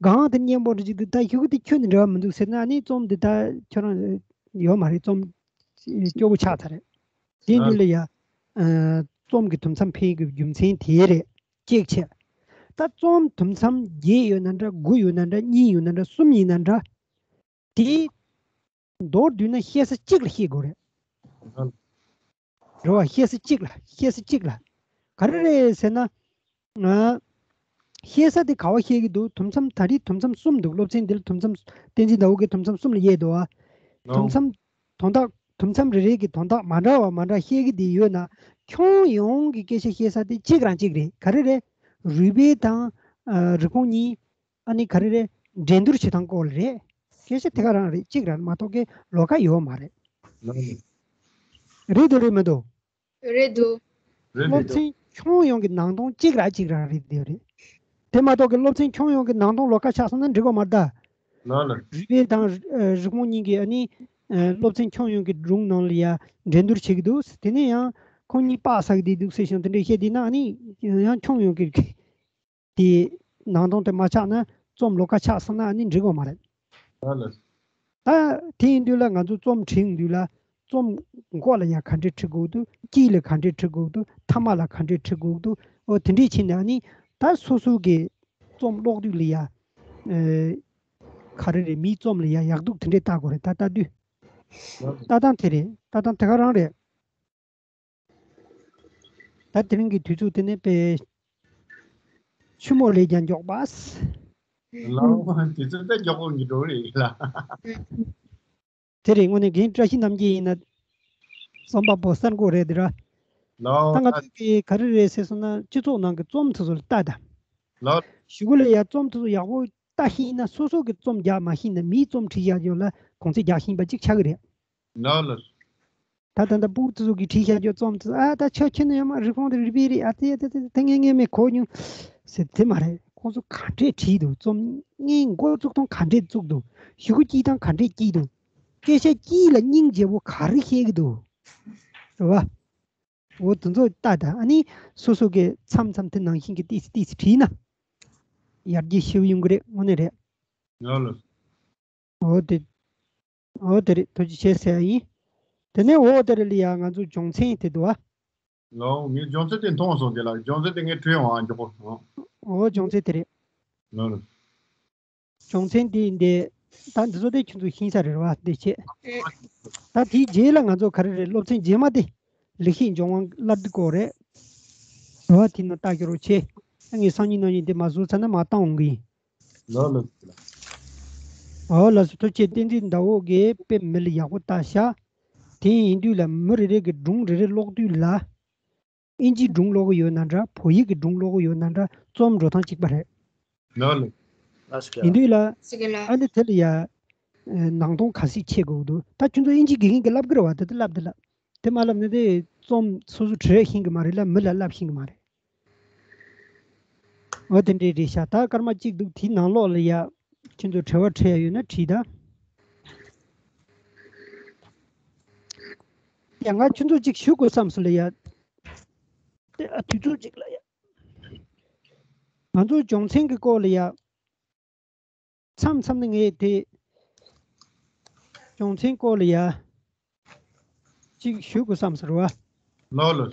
གང་དེ་སྙན་པོ་འདྲ་ཅིག་འདུག་ད་ཤོག་གུ་དེ་ཁྱོན་ནས་འབྲེལ་བ་མི་འདུག་ཟེར་ན་ཨ་ནི་རྩོམ་དེ་ད་ཁྱོད་རང་ཡོད་མ་རེད། རྩོམ་སྐྱོ་བོ་ཆགས་ཚར་རེད། དེ་ཡིན་དུས་ལ་ཡ་ཨ་རྩོམ་གྱི་དུམ་མཚམས་འཕེལ་གྱི་རྒྱུ་མཚན་དེ་རེད། གཅིག་བྱས། ད་རྩོམ་དུམ་མཚམས་བརྒྱད་ཡོད་ན་འདྲ། དགུ་ཡོད་ན་འདྲ། གཉིས་ཡོད་ན་འདྲ། གསུམ་ཡིན་ན་འདྲ། དེ་མདོར་བསྡུས་ན་བཤད་ས་གཅིག་ལ་བཤད་དགོས་རེད། རེད་བ། བཤད་ས་གཅིག་ལ། བཤད་ས་གཅིག་ལ། ག་རེ་རེད་ཟེར་ན། ང་བཤད་ས་དེ་ག་བ་བཤད་ཀྱི་འདུག་དུམ་མཚམས་ད་རེས་དུམ་མཚམས་གསུམ་འདུག་སློབ་ཚན་འདི་ལ་དུམ་མཚམས་བསྟན་འཛིན་ཟླ་བོ་གིས་དུམ་མཚམས་གསུམ་ལ་དབྱེ་འདུག་བ། དུམ་མཚམས་དོན་དག་དུམ་མཚམས་རེ་རེ་གི་དོན་དག་མ་འདྲ་བ་མ་འདྲ་བཤད་ཀྱི་དེ་ཡོད་ན། ཁྱོན་ཡོངས་ཀྱི་སྐད་ཆ་བཤད་ས་དེ་གཅིག་རང་གཅིག་རེད། ག་རེ་རེད། རུས་སྦལ་དང་ཨ་རི་བོང་གཉིས་ཨ་ནི་ག་རེ་རེད། འགྲན་བསྡུར་བྱེད་སྟངས་སྐོར་ལ་རེད། སྐད་ཆ་དེ་ག་རང་རེད། གཅིག་རང་མ་གཏོགས་ཀྱི་ལོགས་ཀ་ཡོད་མ་རེད། རེད་འདུག་རེད་མི་འདུག་རེད་འདུག་རེད་སློབ་འདུག་ཚན་ཁྱོན་ཡོངས་ཀྱི་ནང་དོན་གཅིག་རང་གཅིག་རང་རེད་དེ་རེད། དེ་མ་གཏོགས་ཀྱི་སློབ་ཚན་ཁྱོན་ཡོངས་ཀྱི་ནང་དོན་ལོགས་ཀ་ཆགས་སོང་ན་འགྲིག་གི་མ་རེད་ད། ལགས་ལགས། རུས་སྦལ་དང་རི་རི་བོང་གཉིས་ཀྱིས་ཨ་ནི་ཨ་སློབ་ཚན་ཁྱོན་ཡོངས་ཀྱི་སྒྲུང་ནང་ལ་ཡ་འགྲན་བསྡུར་བྱེད་ཀྱི་འདུག་དེ་ནས་ཡང་ཁོང་གཉིས་པགས་ཟ་གི་བསྡད་འདུག་ཟེར་ཞིང་དེ་འདྲ་བཤད་བསྡད་ན་ཨ་ནི་ཡང་ཁྱོན་ཡོངས་ཀྱི་དེ་ནང་དོན་དེ་མ་ཆགས་ན་རྩོམ་ལོགས་ཀ་ཆགས་སོང་ན་ཨ་ནི་འགྲིག་གི་མ་རེད། ལགས་ལགས། ད་དེ་ཡིན་དུས་ལ་ང་ཚོ་རྩོམ་བྲིས་དུས་ལ་རྩོམ་མགོ་ལ་ཡ་ག་འདྲས་བྲི་དགོས་འདུག་དཀྱིལ་ལ་ག་འདྲས་བྲི་དགོས་འདུག་མཐའ་མ་ལ་ག་འདྲས་བྲི་དགོས་འདུག་འོ་དེ་འདྲས་བྱས་ནས་ཨ་ནི་ད་སོ་སོ་གི་རྩོམ་ཀློག་དུས་ལ་ཡ་ཨེ་ ག་རེ་རེད། མིའི་རྩོམ་ལ་ཡ་ཡག་སྡུག་དེ་འདྲས་ལྟ་དགོས་རེད། ད་ལྟ་དུས་ལྟ་སྟངས་དེ་རེད། ལྟ་སྟངས་དེ་ག་རང་རེད། ད་དེ་རིང་གི་དུས་ཚོད་དེ་ནི་དཔེ་ཆུ་མོ་ལས་ཀྱང་མགྱོགས་པ། ལའོ་དུས་ཚོད་ད་མགྱོགས་པོ་གི་འགྲོ་རེད་ལ། དེ་རེད། དངོས་གནས་རྒན་བཀྲ་ཤིས་རྣམ་རྒྱལ་ཡིན་ན་རྩོམ་པ་པོ་གསར་འགོད་རེད་དེ་ར། ལའོ་ད་ང་ཚོས་གི་ག་རེ་རེད་ཟེར་སོང་ན། སྤྱི་ཚོགས་ནང་གི་རྩོམ་དེ་ཚོ་ལ་ལྟ་དང་། ལའོ་གཞུག་གུ་ལ་ཡ་རྩོམ་དེ་ཚོ་ཡག་པོ་ལྟ་ཤེས་ན། སོ་སོ་གི་རྩོམ་རྒྱག་མ་ཤེས་ན། མིའི་རྩོམ་བྲིས་བཞག་རྒྱུ་ལ་གོང་ཚད་རྒྱག་ཤེས་པ་ཅིག་ཆགས་གི་རེད། ལའོ་ལ། ད་ད་ལྟ་ཕྲུ་གུ་དེ་ཚོ་གིས་བྲིས་བཞག་རྒྱུ་རྩོམ་དེ་ཚོ། ཨ་ད་ཆོག་ཁྱོད་ནི་ཡོད་མ་རེད། ཁོང་དེ་རིག་པས་རེད། ཨ་ཙི་ཨ་ཙི་ཨ་ཙི། ད་ངས་ངས་མི་གོ་མྱོང་ཟེར་དེ་མ་རེད། ཁོང་ཚོ་ག་འདྲས་བྲིས་འདུག་རྩོམ་ངའི་འགོ་བཙུགས་སྟངས་ག་འདྲས་བཙུགས་འདུག་གཞུག་གུ་སྐྱིད་སྟངས་ག་འདྲས་སྐྱིད་འདུག་སྐད་ཆ་སྐྱིད་ལ་སྙིང་རྗེ་བོ་ག་རེ་བཤད་ཀྱི་འདུག་རེད་བ། འོ་དེ་ཚོ་ལྟ་དང་། ཨ་ནི་སོ་སོ་གི་མཚམས་མཚམས་དེ་ནང་བཞིན་གྱི་ཏིས་ཏིས་བྲིས་ན་ཡར་རྒྱས་ཞེ་པོ་ཡོང་གི་རེད། དངོས་གནས་རེད། ཡོད་ལ། འོ་དེ། འོ་དེ་རེད། ཐུགས་རྗེ་ཆེ་ཟེར་ཡ་ཡིན། དེ་ནས་འོ་དེ་རེད་ལ་ཡ། ང་ཚོ་སྦྱོང་ཚན་དེ་འདུག་ཨ། ལའོ་ངས་སྦྱོང་ཚན་དེ་མཐོང་སོང་། དེ་ལ་སྦྱོང་ཚན་དེ་ངས་བྲིས་ཡོང་ཨ། མགྱོགས་པོ། འོ་སྦྱོང་ཚན་དེ་རེད། ལའོ་ལ། སྦྱོང་ཚན་དེ་འདི་ད་འདི་ཚོ་དེ་ཁྱོད་ཚོ་ཤེས་ས་རེད་བ། འདི་བྱས། ད་དེའི་རྗེས་ལ་ང་ཚོ་ག་རེ་རེད། སློབ་ཚན་རྗེས་མ་དེ་ལེགས་བཤད་ལྗོན་དབང་བསླབ་དུས་སྐོར་རེད། རེད་བ། དེ་ནང་ལྟ་རྒྱུ་རོགས་བྱས། ད་ངས་སང་ཉིན་གནངས་ཉིན་དེ་མ་བཟོས་ཚར་ན་མ་བཏང་འོང་གི་ཡིན། ལོ་ལོ། འོ་ལགས་སོ། ཐུགས་རྗེ་ཆེ། བསྟན་འཛིན་ཟླ་འོད་ཀྱིས་དཔེ་མི་ལ་ཡག་པོ་ལྟ་ཤག་དེ་ཡིན་དུས་ལ་མི་རེ་རེ་གི་སྒྲུང་རེ་རེ་ཀློག་དུས་ལ། ཨིན་ཇིའི་སྒྲུང་ཀློག་གི་ཡོད་ན་འདྲ། བོད་ཡིག་གི་སྒྲུང་ཀློག་གི་ཡོད་ན་འདྲ། རྩོམ་འགྲོ་སྟངས་གཅིག་པ་རེད། ལོ་ལོ། ཡིན་དུས་ལ། ཨ་ནི་དེ་ལ་ཡ། ནང་དོན་ག་ཚོད་ཤེས་དགོས་འདུག་ད་ཁྱོད་ཚོ་ཨིན་ཇིའི་དགེ་རྒན་གྱིས་བསླབ་གི་རེད་བ། དེ་དེ་བསླབ་དེ་བསླབ། དེ་མ་བསླབ་ན་དེ་རྩོམ་སོ་སོ་བྲི་ཤེས་གི་མ་རེད་ལ། མི་ལ་བསླབ་ཤེས་གི་མ་རེད། འོ་དེ་འདྲའི་རེད་ཤག་ད་སྐར་མ་གཅིག་འདུག་དེའི་ནང་ལོགས་ལ་ཡ། ཁྱོད་ཚོ་དྲི་བ་འདྲི་ཡ་ཡོད་ན་དྲིས་དང་། ཡ་ང་ཁྱོད་ཚོ་གཅིག་ཞུ་དགོས་བསམ་སོང་ལ་ཡ། དེ་ཨ་དུས་ཚོད་གཅིག་ལ་ཡ། ང་ཚོ་སྦྱོང་ཚན་གྱི་སྐོར་ལ་ཡ། མཚམས་མཚམས་ནས་ངས་དེ་སྦྱོང་ཚན་སྐོར་ལ་ཡ་གཅིག་ཞུ་དགོས་བསམ་སོང་རེད་བ། ལོ་ལོ།